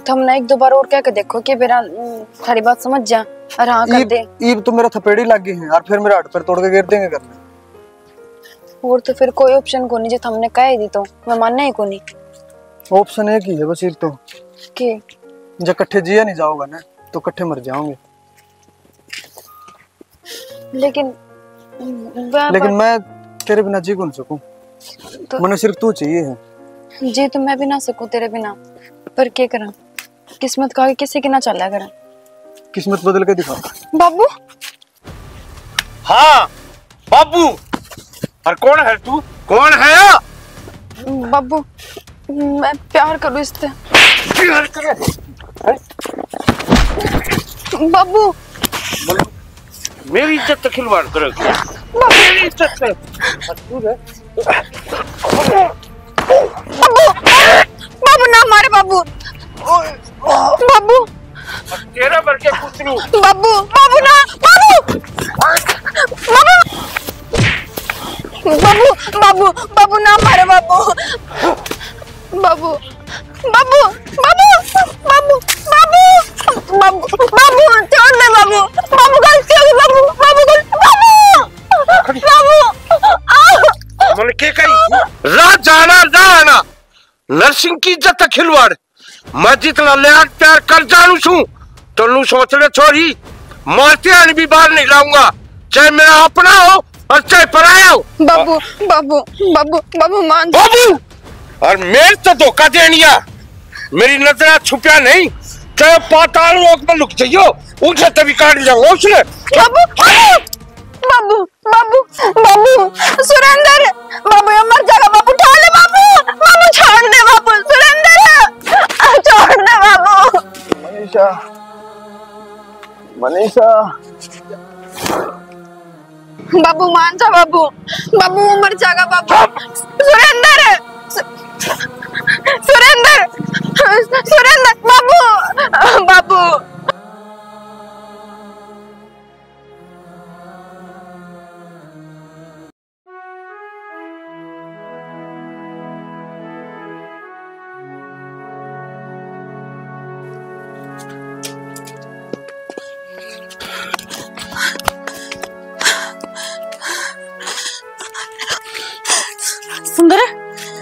थमने एक दो बार और कह के देखो कि बेरा, उम, थारी बात समझ जा और हाँ कर ईब, दे। ईब तो मेरा थपेड़ी लग गई है, और फिर मेरा हाथ पैर तोड़ के गिर देंगे घर में। और तो फिर कोई ऑप्शन कोनी, जे थमने कह ही दी तो मैं मानना ही कोनी। ऑप्शन एक ही है बस, एक तो के? जे कट्ठे जिया नहीं जाओगा ना, तो कट्ठे मर जाओगे। लेकिन वह लेकिन बात मैं तेरे बिना जी कौन सकूं। तो मन्ने सिर्फ तू चाहिए है। जी तो मैं भी ना सकूं तेरे बिना, पर के करा, किस्मत का आगे किसी की ना चला करा। किस्मत बदल के दिखा। बाबू। हाँ, बाबू। और कौन है तू? कौन है? बाबू, मैं प्यार करूँ इससे। प्यार करे? हैं? बाबू। बोलो, मेरी इज्जत से खिलवाड़ करोगे? बाबू। मेरी इज्जत से। और तू रे? बाबू, बाबू ना मारे बाबू। बाबू। तेरे वर्गे कुछ नहीं। बाबू, बाबू ना, बाबू। बाबू। बाबू, बाबू, बाबू ना मारे बाबू। बाबू, बाबू, बाबू, बाबू, बाबू, बाबू, बाबू, छोड़ दे बाबू। बाबू, गलती हो गई बाबू, बाबू, गलती, बाबू। बाबू। आ! मन के कही राह जाना, राह आना। नरसिंह की इज्जत का खिलवाड़। मैं जितना लाड प्यार कर जानू सूं, तो नू सोच ले छोरी, मारते आने भी बाहर नहीं लाऊंगा, चाहे मेरा अपना हो और चाहे पराया हो। बाबू, बाबू, बाबू, बाबू मान जा। बाबू, और मेरे तो धोखा देनिया, मेरी नजरा छुपया नहीं, चाहे पाताल लोक में लुक जाइयो, उसे तभी काट जाऊंगा उसने। बाबू, बाबू, बाबू, बाबू, बाबू, सुरेंद्र, बाबू, ये मर जाएगा, बाबू, उठा ले, बाबू, बाबू, छोड़ दे, बाबू, सुरेंद्र, छोड़ दे, बाबू। मनीषा, मनीषा। बाबू, मान जा, बाबू, बाबू, वो मर जाएगा, बाबू। सुरेंद्र, सु-, सुरेंद्र, सुरेंद्र, बाबू, बाबू। सुंदर।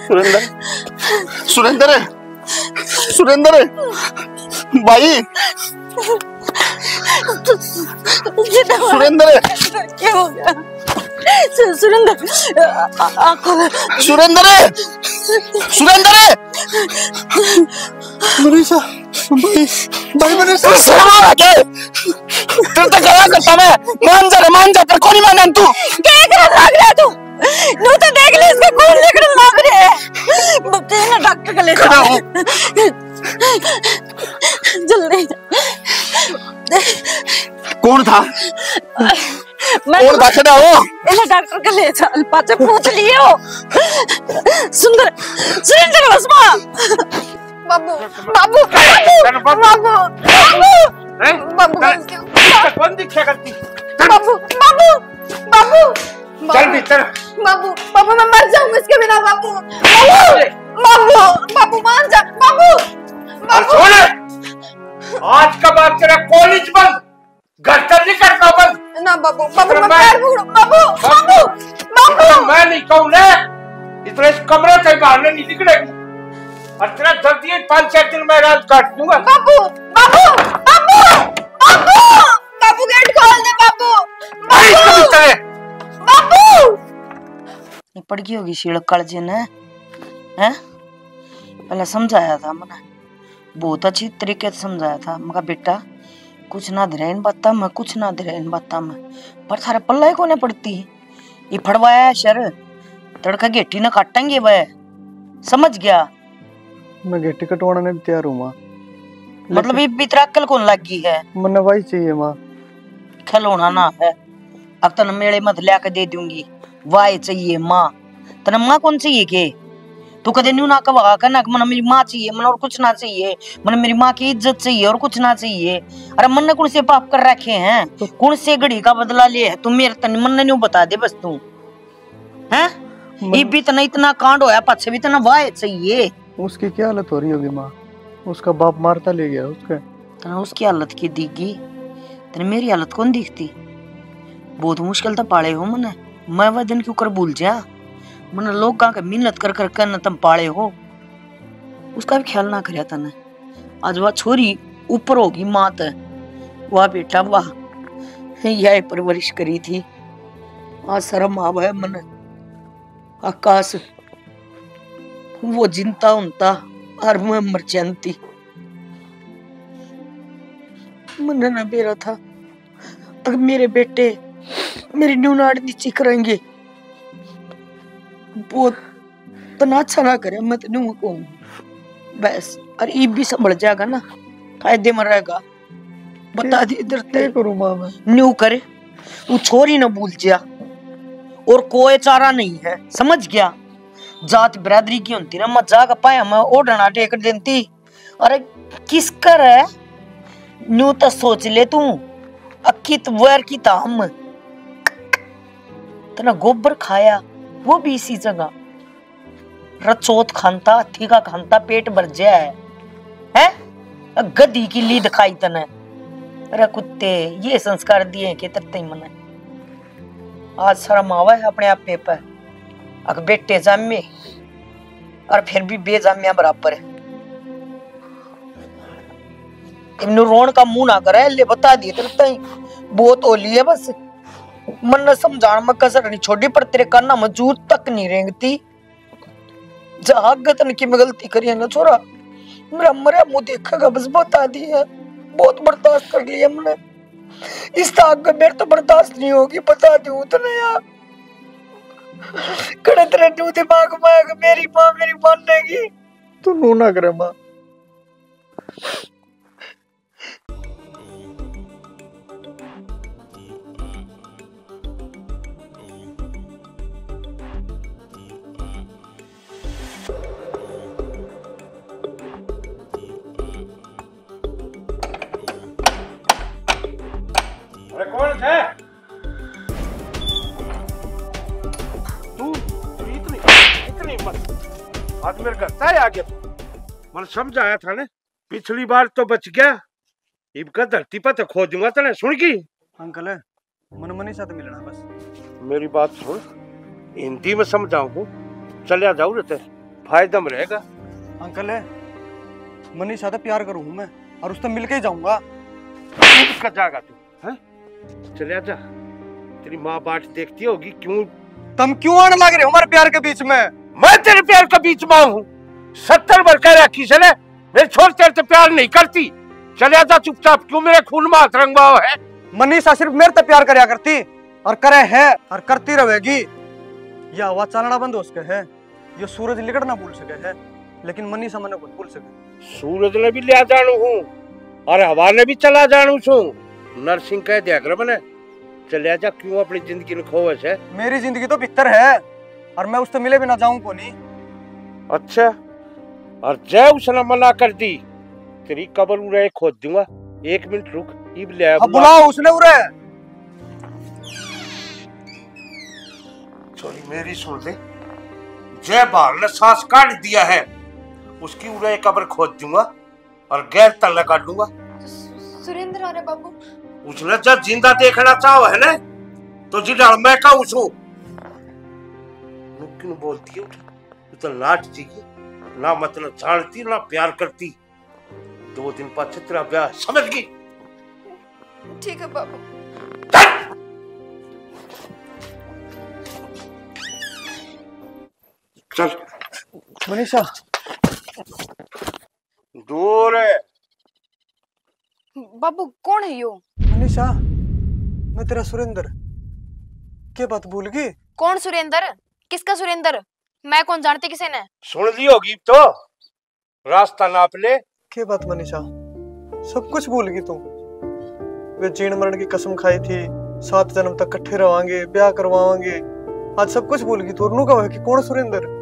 सुरेंद्र। सुरेंद्र। सुरेंद्र। भाई। सुरेंद्र। क्या हो गया? सु-, सुरेंद्र। आ-, आ-, आंखों में सुरेंद्र। सुरेंद्र। मनीषा। भाई, भाई, मनीषा। शर्मा लगे। तेरे तो गया करता मैं। मान जा रे, मान जा, पर कोनी माने तू। क्या कर भाग रहा तू? नू तो देख ले, इसका खून निकलने लग रहा है। बच्चे ना डॉक्टर को ले खड़ा जाओ। हूँ। जल्दी। कौन था? मैं कौन था? खड़ा हो। इन्हें डॉक्टर को ले चल, पाछे पूछ लियो। सुंदर, सुरेंद्र बसमा। बाबू, बाबू, बाबू, बाबू, बाबू। हैं? बाबू, तेरे, गलती हो गई। तेरे कौन दिखा करती? बाबू, बाबू, बाबू, बाबू। चल भीतर। बाबू, बाबू, मैं मर जाऊंगा इसके बिना, बाबू। बाबू, बाबू, बाबू, मान जा, बाबू, और बाबू। सुन, आज के बाद तेरा कॉलेज बंद, घर से निकलना बंद। ना बाबू, बाबू, अरे मैं मैं पैर पकड़ू, बाबू, बाबू, बाबू, बाबू। मैं नहीं कहूँ ना, इतना इस कमरे से बाहर नहीं निकलेगी। और तेरा जल्दी ही पाँच छह दिन में राज काट दूंगा। बाबू, बाबू, बाबू, बाबू, बाबू, गेट खोल दे, बाबू, अरे, बाबू, कबूतर है। बाबू। ये पड़ गई होगी सीढ़ कालजे ने, हैं? पहले समझाया था मैंने, बहुत अच्छी तरीके से समझाया था। मैं कहा, "बेटा, कुछ ना धरे इन बातां में, कुछ ना धरे इन बातां में, पर थारे पल्ला ही कोने पड़ती। ये फड़वाया है शर, तड़का घेटी ना काटेंगे वह, समझ गया?" मैं घेटी कटवाने ने भी तैयार हूँ, माँ। मतलब, लेकिन ये भीतर अक्ल कौन लग गई है? मन्ने वही चाहिए, माँ। खिलौना ना है, अब तने मेले मत ल्या के दे दूंगी। वाह चाहिए माँ, तने माँ कौन चाहिए के? तू कदे न्यू ना कहा कर ना कि मन्ने मेरी माँ चाहिए, मन्ने और कुछ ना चाहिए, मन्ने मेरी माँ की इज्जत चाहिए और कुछ ना चाहिए। अरे मन्ने कौन से पाप कर रखे हैं? तो कौन से घड़ी का बदला ले है तू मेरे तन? मन्ने न्यू बता दे बस तू, हैं? मन- ये भी इतना, इतना कांड होया, पाछे भी इतना वाह चाहिए। उसकी क्या हालत हो रही होगी माँ? उसका बाप मारता ले गया उसके। तने उसकी हालत की दिखगी, तने मेरी हालत कौन दिखती? बहुत मुश्किल तो पाले हो मने, मैं वह दिन क्यों कर भूल जा? मने लोग कहाँ के मेहनत कर कर कर न तुम पाले हो, उसका भी ख्याल ना करया तने। आज वह छोरी ऊपर होगी माँ ते, वाह बेटा वाह, यह परवरिश करी थी। आज शर्म आवे मने। आकाश, वो जिंदा होता और मैं मर जानती। मन्ने ना बेरा था, अगर मेरे बेटे मेरी न्यू नाड़ नीची करेंगे, बहुत तना अच्छा ना करे, मैं तो न्यू कहूँ बस। और ईब भी संभल जाएगा ना, फायदे में रहेगा। बता दे इधर के ते। करूँ माँ मैं? न्यू करे, वो छोरी ना भूल जा, और कोई चारा नहीं है, समझ गया? जात बिरादरी की होती ना, मैं जाके पाया मैं ओढ़ना टेक देती। अरे किस कर है? न्यू तो सोच ले तू, अक्की तो वैर की ताम। तने गोबर खाया, वो भी इसी जगह। रचोत खानता, हाथी का खानता, पेट भर जाए है, हैं? गधी की लीद खाई तने। अरे कुत्ते, ये संस्कार दिए के तेरे तई मने? आज शर्म आवे है अपने आपे पे। अक बेटे जामे और फिर भी बेजाम्या बराबर है। इन्नू रोण का मुंह ना करे, ले बता दिए तेरे तई, बहुत होली है बस। मन्ने समझाण में कसर नहीं छोड़ी, पर तेरे काना में जू तक नहीं रेंगती। जा आगे तने की मैं गलती करी है ना छोरा, मेरा मरया मुंह देखेगा बस, बता दिए। बहुत बर्दाश्त कर लिया मैंने, इस तो आगे मेरे तो बर्दाश्त नहीं होगी, बता दूं तने यार। कड़े तेरे न्यू दिमाग में आएगा, मेरी माँ मेरी मानेगी? तू नू ना करे माँ। अरे कौन है? तू, तू इतनी, इतनी हिम्मत। आज मेरे घर से आ गया तू। मैंने समझाया था ना, पिछली बार तो बच गया, इब का धरती पर तो खोद दूंगा तने, सुन गई? अंकल, मन मनीषा से मिलना बस। मेरी बात सुन, हिंदी में समझाऊं हूँ, चल्या जाऊ रे, तेरे फायदा में रहेगा। अंकल, मनीषा से प्यार करूँ हूँ मैं, और उससे मिलके ही जाऊंगा। कब जाएगा तू, हैं? चल्या जा, तेरी माँ बाट देखती होगी। क्यों, तुम क्यों आने लग रहे हो हमारे प्यार के बीच में? मैं तेरे प्यार के बीच में हूँ? सत्तर बार कह रहा किसी ने, मेरी छोरी तेरे से प्यार नहीं करती। चल्या जा चुपचाप, क्यों मेरे खून में हाथ रंगवाओ है? मनीषा सिर्फ मेरे से प्यार करया करती, और करे है, और करती रहेगी। या हवा चालना बंद हो सके है, यो सूरज लिकड़ना भूल सके है, लेकिन मनीषा मने खुद भूल सके। सूरज ने भी लिया जानू हूँ, और हवा ने भी चला जानू छू। नरसिंह कह दिया कर मने, चल्या जा, क्यों अपनी जिंदगी ने खोवे से? मेरी जिंदगी तो भीतर है, और मैं उससे मिले बिना जाऊं कोनी। अच्छा, और जय उसने मना कर दी, तेरी कब्र उरे खोद दूंगा। एक मिनट रुक, इब ले आया अब बुला। बुलाओ उसने उरे। छोरी मेरी सुन ले, जय बाल ने सांस काट दिया है, उसकी उरे कब्र खोद दूंगा। और गैर तल्ला काट लूंगा। सु-, सुरेंद्र, अरे बाबू। उसने जब जिंदा देखना चाहो है ना, तो जिंदा मैं का उसको मुमकिन बोलती है, उठा। तू तो लाट थी, ना मतलब जानती, ना प्यार करती। दो दिन पाछे तेरा ब्याह, समझ गई? ठीक है बाबू। चल। चल। मनीषा। दूर है। बाबू, कौन है यो? मनीषा, मैं तेरा सुरेंद्र। के बात भूल गई? कौन सुरेंद्र? किसका सुरेंद्र? मैं कौन जानती किसी ने। सुन ली होगी तो, रास्ता नाप ले। के बात मनीषा, सब कुछ भूल गई तू? वे जीण मरण की कसम खाई थी, सात जन्म तक कट्ठे रवांगे, ब्याह करवावांगे, आज सब कुछ भूल गई तू। और नू कहे कि कौन सुरेंद्र?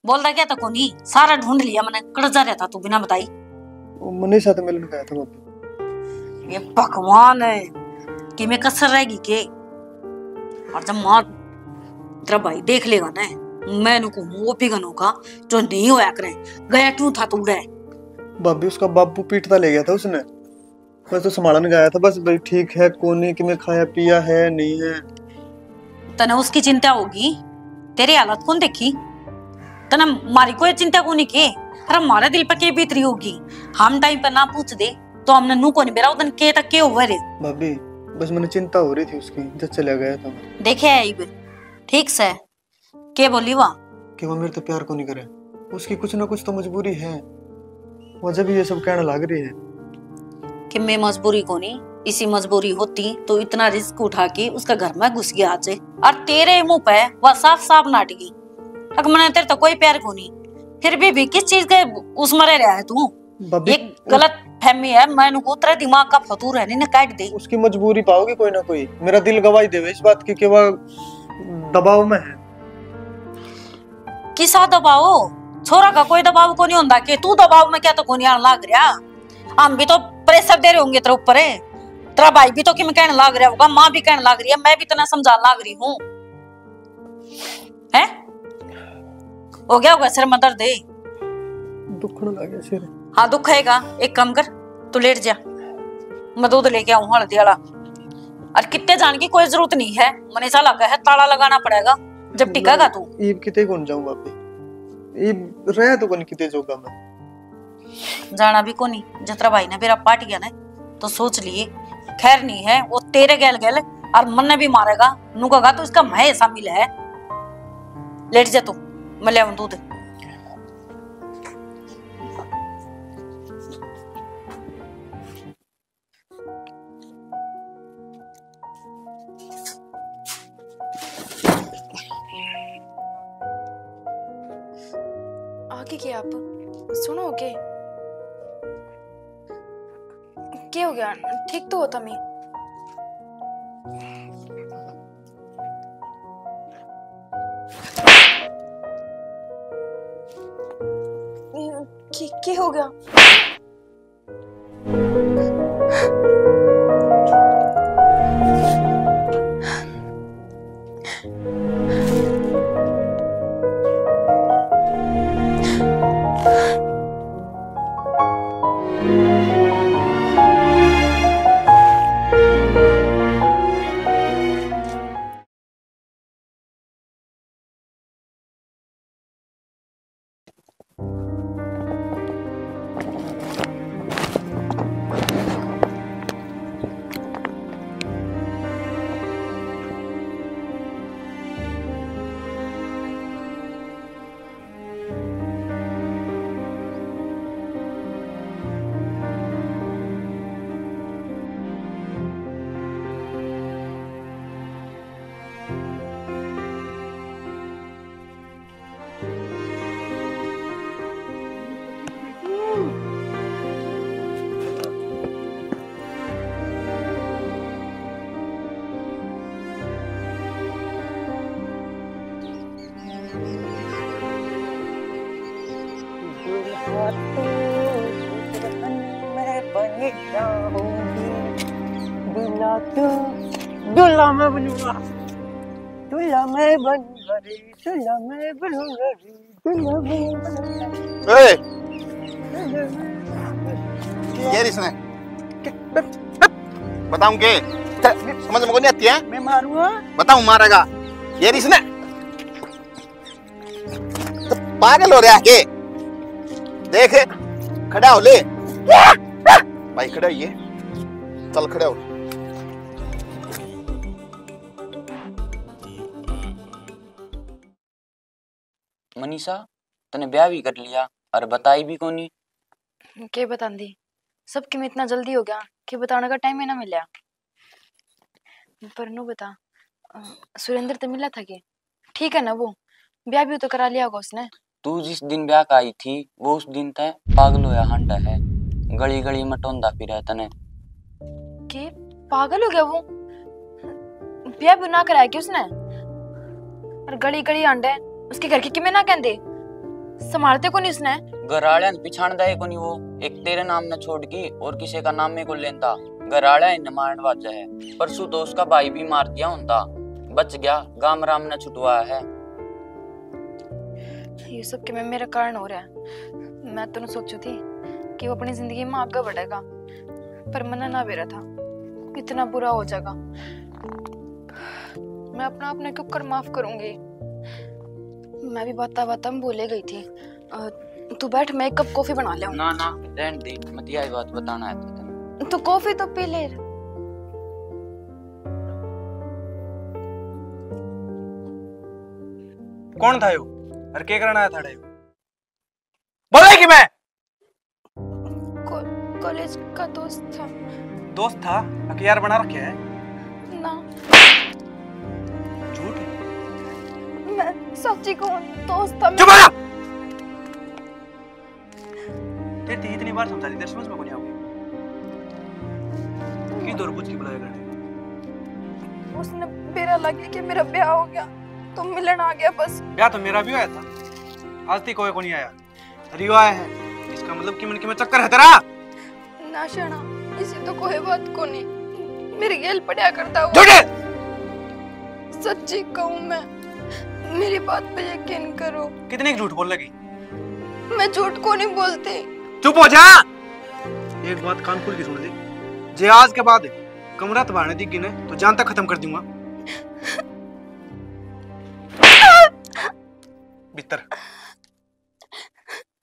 बोलता क्या था कोनी, सारा ढूंढ लिया मैंने, कड़ जा रहा था तू बिना बताई। वो मनीषा तो मिलन गया था भाभी। ये भगवान है कि मैं कसर रहेगी के। और जब मार तेरा भाई देख लेगा ना, मैं नु कहूँ वो पिघन होगा जो नहीं होया करे। गया क्यों था तू उड़े? भाभी, उसका बापू पीटता ले गया था उसने। मैं तो संभालन गया था बस भाई, ठीक है कोनी, कि मैं खाया पिया है नहीं है। तने उसकी चिंता होगी, तेरी हालत कौन देखी? तने मारी कोई चिंता कोनी के? अरे मारे दिल पे के बीत रही होगी? हम टाइम पे ना पूछ दे तो हमने नू कोनी बेरा उदन के तक के हुआ रे। भाभी, बस मैंने चिंता हो रही थी उसकी, जब चला गया था। देखे है इब ठीक से के बोली वा? कि वो मेरे तो प्यार को नहीं करे, उसकी कुछ ना कुछ तो मजबूरी है। वो जब ये सब कहने लग रही है। कि मैं मजबूरी को नहीं, इसी मजबूरी होती तो इतना रिस्क उठा के उसका घर में घुस गया आज। और तेरे मुंह पे वह साफ साफ नाट गई। अक मैंने तेरे तो कोई प्यार को नहीं, फिर भी, भी किस चीज के उसमें रह रहा है तू? भाभी, ये गलत फहमी है, मैं नु को तेरे दिमाग का फतूर है, नहीं ना काट दे। उसकी मजबूरी पाओगी कोई ना कोई, मेरा दिल गवाही देवे इस बात की कि वह दबाव में है। किसा दबाव? छोरा का कोई दबाव को नहीं होता कि तू दबाव में क्या तो कोनी आने लाग रहा। हम भी तो प्रेशर दे रहे होंगे तेरे ऊपर। तेरा भाई भी तो किम कहने लाग रहा होगा, माँ भी कहने लाग रही है, मैं भी इतना समझाने लाग रही हूँ। हैं? हो गया होगा सिर में दर्द? दुखने लगे सिर। हाँ, दुखेगा। एक काम कर, तू लेट जा, मैं दूध लेके आऊँ हल्दी वाला। और कितने जान की कोई जरूरत नहीं है, मने ऐसा लगा है ताला लगाना पड़ेगा, जब टिकेगा तू। ईब किते कौन जाऊँ भाभी, ईब रह तो कौन किते जोगा मैं। जाना भी कोनी, जतरा भाई ने बेरा पाट गया ना, तो सोच लिए, खैर नहीं है, वो तेरे गैल गैल और मन्ने भी मारेगा, नुकागा तो इसका मैं शामिल है। लेट जा तू, मैं ले आऊं दूध। आगे के आप सुनो के? के हो गया? ठीक तो हो तमी? के, के हो गया? दूल्हा मैं बनूंगा, दूल्हा मैं बनूंगा रे, दूल्हा मैं बनूंगा रे, दूल्हा मैं बनूंगा। ए! ये इसने। बताऊं के? समझ में कोनी आती है? मैं मारूंगा। बताऊं मारेगा। ये इसने। तो पागल हो रहा है के? देख, खड़ा हो ले। भाई खड़ा होइए, चल खड़ा हो। मनीषा, तने ब्याह भी कर लिया और बताई भी कोनी। के बतांदी? सबके में इतना जल्दी हो गया कि बताने का टाइम ही ना मिला। पर नू बता, अ, सुरेंद्र ते मिला था के? ठीक है ना वो? ब्याह भी तो करा लिया होगा उसने। तू जिस दिन ब्याह का आई थी, वो उस दिन तै पागल होया हांडा है, गली गली में टोंदा फिरे तने। के पागल हो गया वो? ब्याह भी ना कराया कि उसने? और गली गली हांडे, उसके घर की किमें ना कहंदे? संभालते कोनी उसने। घर आले ने पिछाणदा ही कोनी वो, एक तेरे नाम ने छोड़ के और किसी का नाम ही को लेंदा। घर आले ने मारण वाजा है, परसों तो उसका भाई भी मार दिया होंदा, बच गया, गाम राम ने छुटवाया है। ये सब के मैं मेरा कारण हो रहा है। मैं तो सोचू थी कि वो अपनी जिंदगी में आगे बढ़ेगा, पर मन्ने ना बेरा था इतना बुरा हो जाएगा। मैं अपना आपने क्यों कर माफ करूंगी? मैं भी बाता बाता में भूले गई थी। अ, तू बैठ, मैं एक कप कॉफी बना ले। ना ना, रहन दे, मत यही बात बताना है तो तने। तू कॉफी तो पी ले। कौन था यो? और के करना आया था यो? बोले कि मैं को-, कॉलेज का दोस्त था। दोस्त था? अके यार बना रखे है? ना। झूठ? मैं सच्ची कहूँ, दोस्त था। चुप रह! तेरे ते इतनी बार समझा दी, तेरे समझ में कोनी आवे। की दौर बुझ के बुलाया करने। उसने बेरा लगे कि मेरा ब्याह हो गया, तो मिलन आ गया बस। ब्याह तो मेरा भी होया था, आज तक कोई कोनी आया। रियो आया है, इसका मतलब कि मन के में चक्कर है तेरा। ना शाना, इसी तो कोई बात कोनी। मेरे गेल पड़या करता हुआ। झूठे! सच्ची कहूँ मैं, मेरी बात पे यकीन करो। कितने की झूठ बोल लगी? मैं झूठ कोनी बोलती। चुप हो जा। एक बात कान खोल के सुन ले, जे आज के बाद कमरा तबाने दिख गई ना, तो जान तक खत्म कर दूंगा। भीतर,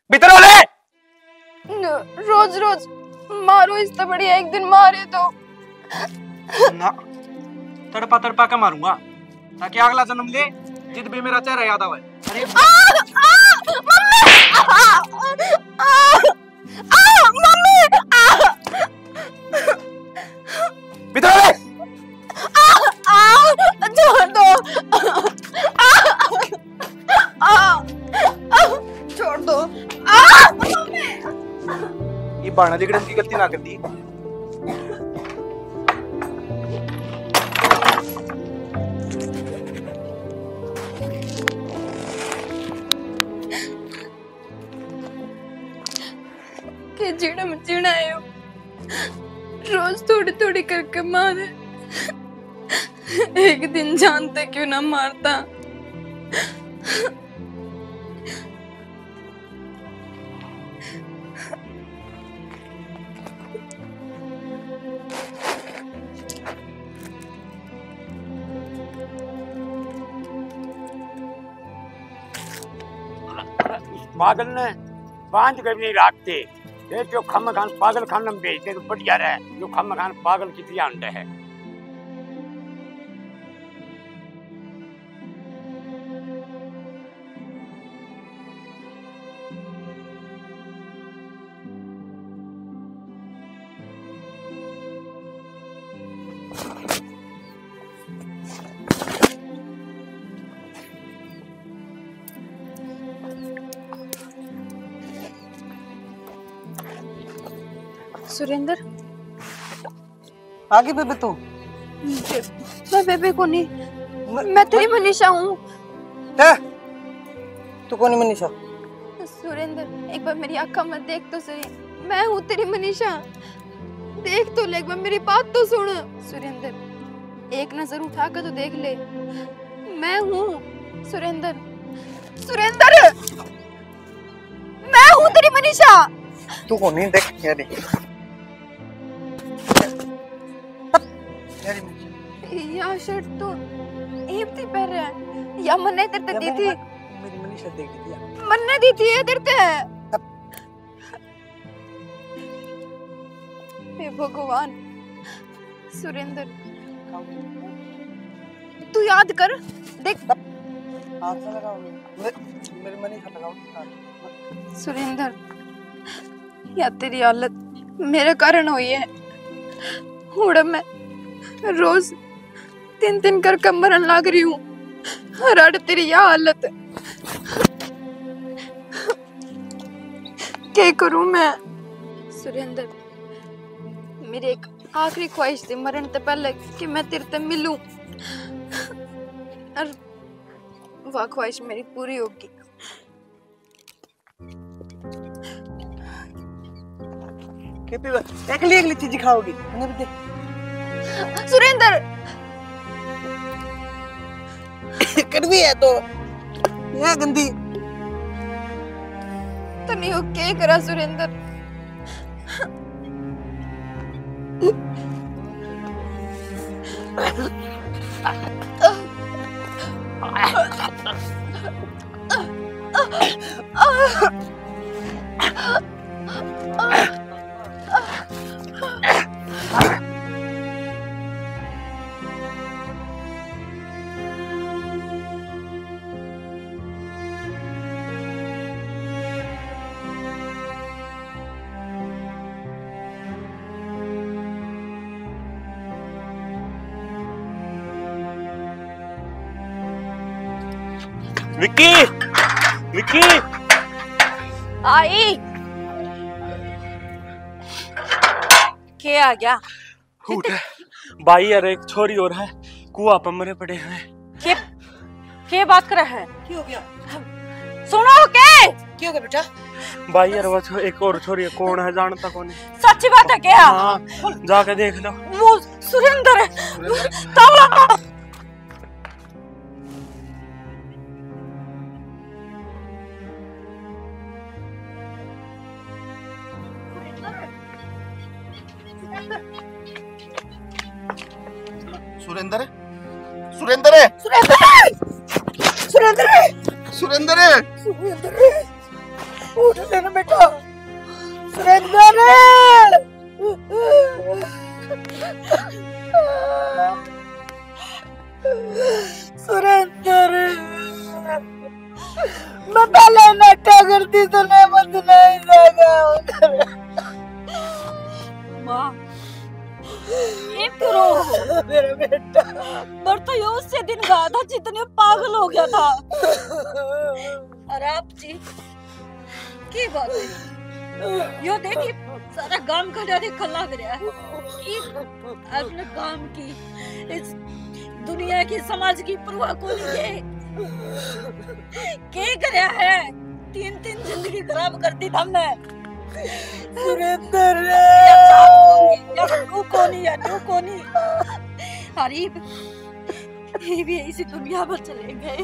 भीतर वाले। न, रोज रोज मारो, इससे बढ़िया एक दिन मारे तो। ना, तड़पा तड़पा के मारूंगा, ताकि अगला जन्म ले, जिद भी मेरा चेहरा याद आवे। अरे आ, आ, मम्मी! आ, आ, आ, मम्मी! आ! भीतर आ ले! आ, आ, छोड़ दो। आ, आ, आ, छोड़ दो। आ, ये बाणा लिकड़न की गलती ना कर दी। के जीणे में जीणा है यो। रोज थोड़ी थोड़ी करके मारे। एक दिन जान ते क्यों ना मारता। पागल ने बांध के भी नहीं रखते। ये जो खम खान पागल खाने में भेजते तो बढ़िया रहे, जो खम खान पागल की तरह अंडे है। सुरेंद्र। आ गई बेबे तू? बे-, मैं बेबे को नहीं, मैं, मैं तेरी मैं मनीषा हूँ। हैं? तू कौन है मनीषा? सुरेंद्र, एक बार मेरी आंखा में देख तो सही, मैं हूँ तेरी मनीषा। देख तो ले, एक बार मेरी बात तो सुन। सुरेंद्र, एक नजर उठा कर तो देख ले, मैं हूँ सुरेंद्र। सुरेंद्र, मैं हूँ तेरी मनीषा। तू कौन है? देख, ये देख। या शर्ट तो इब ती पहन रहा है, या मन्ने तेरे ते दी थी। मेरी मनीषा दे दी थी। मन्ने दी थी ये तेरे ते। हे भगवान, सुरेंद्र, तू याद कर, देख। हाथ से लगाओ, मे-, मेरे मन ही लगाओ। सुरेंद्र, या तेरी हालत मेरे कारण हुई है। उड़े मैं रोज तीन तीन करके मरन लाग रही हूँ। और अड़ तेरी या हालत। के करूँ मैं? सुरेंद्र, मेरी एक आखिरी ख्वाहिश थी मरण ते पहले कि मैं तेरे ते मिलूं। और वह ख्वाहिश मेरी पूरी होगी। कितनी एकली एकली चीज खाओगी? मैंने भी दे। सुरेंद्र! कड़वी है तो। ये गंदी। तने यो के करा सुरेंद्र? विक्की, विक्की। आई। के आ गया? उठ। भाई यार, एक छोरी और है, कुआ पर मरे पड़े हैं। के, के बात करे है? की हो गया? सुनो के? की हो गया बेटा? भाई यार, वो छो-, एक और छोरी है, कौन है, जानता कौन है? सच्ची बात है क्या? हाँ, जाके देख लो। वो सुरेंद्र है। सुरेंद्र? तावला। सुरेंद्र, सुरेंद्र, सुरेंद्र, सुरेंद्र, सुरेंद्र, उठ ले ना बेटा, सुरेंद्र। सुरेंद्र, मैं पहले नटा करती तो नहीं बदला ही जाएगा। माँ, ये तो रो। मेरा बेटा। मेरे तो यो उससे दिन गया था जितने पागल हो गया था। और आप जी, की बात है? यो देखिए, सारा गांव खड़ा देखण लाग रहा है। की अपने गांव की, इस दुनिया की, समाज की परवाह को नहीं है। के करया है? तीन तीन जिंदगी खराब कर दी हमने। सुरेंद्र रे। या तू कोनी, या तू कोनी, या तू कोनी। अरे, ये भी इसी दुनिया में चले गए।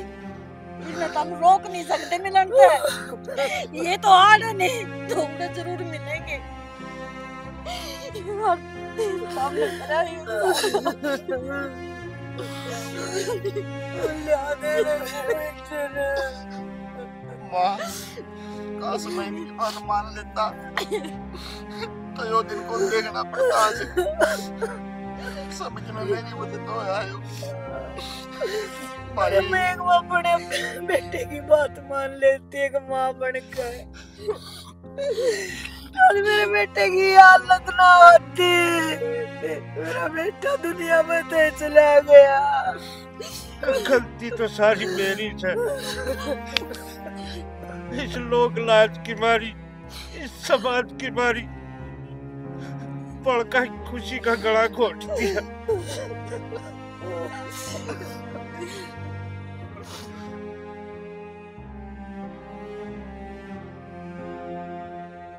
इन्हें तो हम रोक नहीं सकते मिलन से। ये तो आड़ नहीं, तो उन्हें जरूर मिलेंगे। सामने खड़ा ही हूँ। माँ, काश मैं इनकी बात मान लेता, तो यो दिन को देखना पड़ता आज। समझ में नहीं, मुझे तो आयो। अरे, भाई। मैं एक अपने बेटे की बात मान लेती एक माँ बनकर। आज मेरे बेटे की हालत ना होती, मेरा बेटा दुनिया में तो चला गया। गलती तो सारी मेरी है। इस लोक लाज की मारी, इस समाज की मारी, बड़का की खुशी का गला घोट दिया।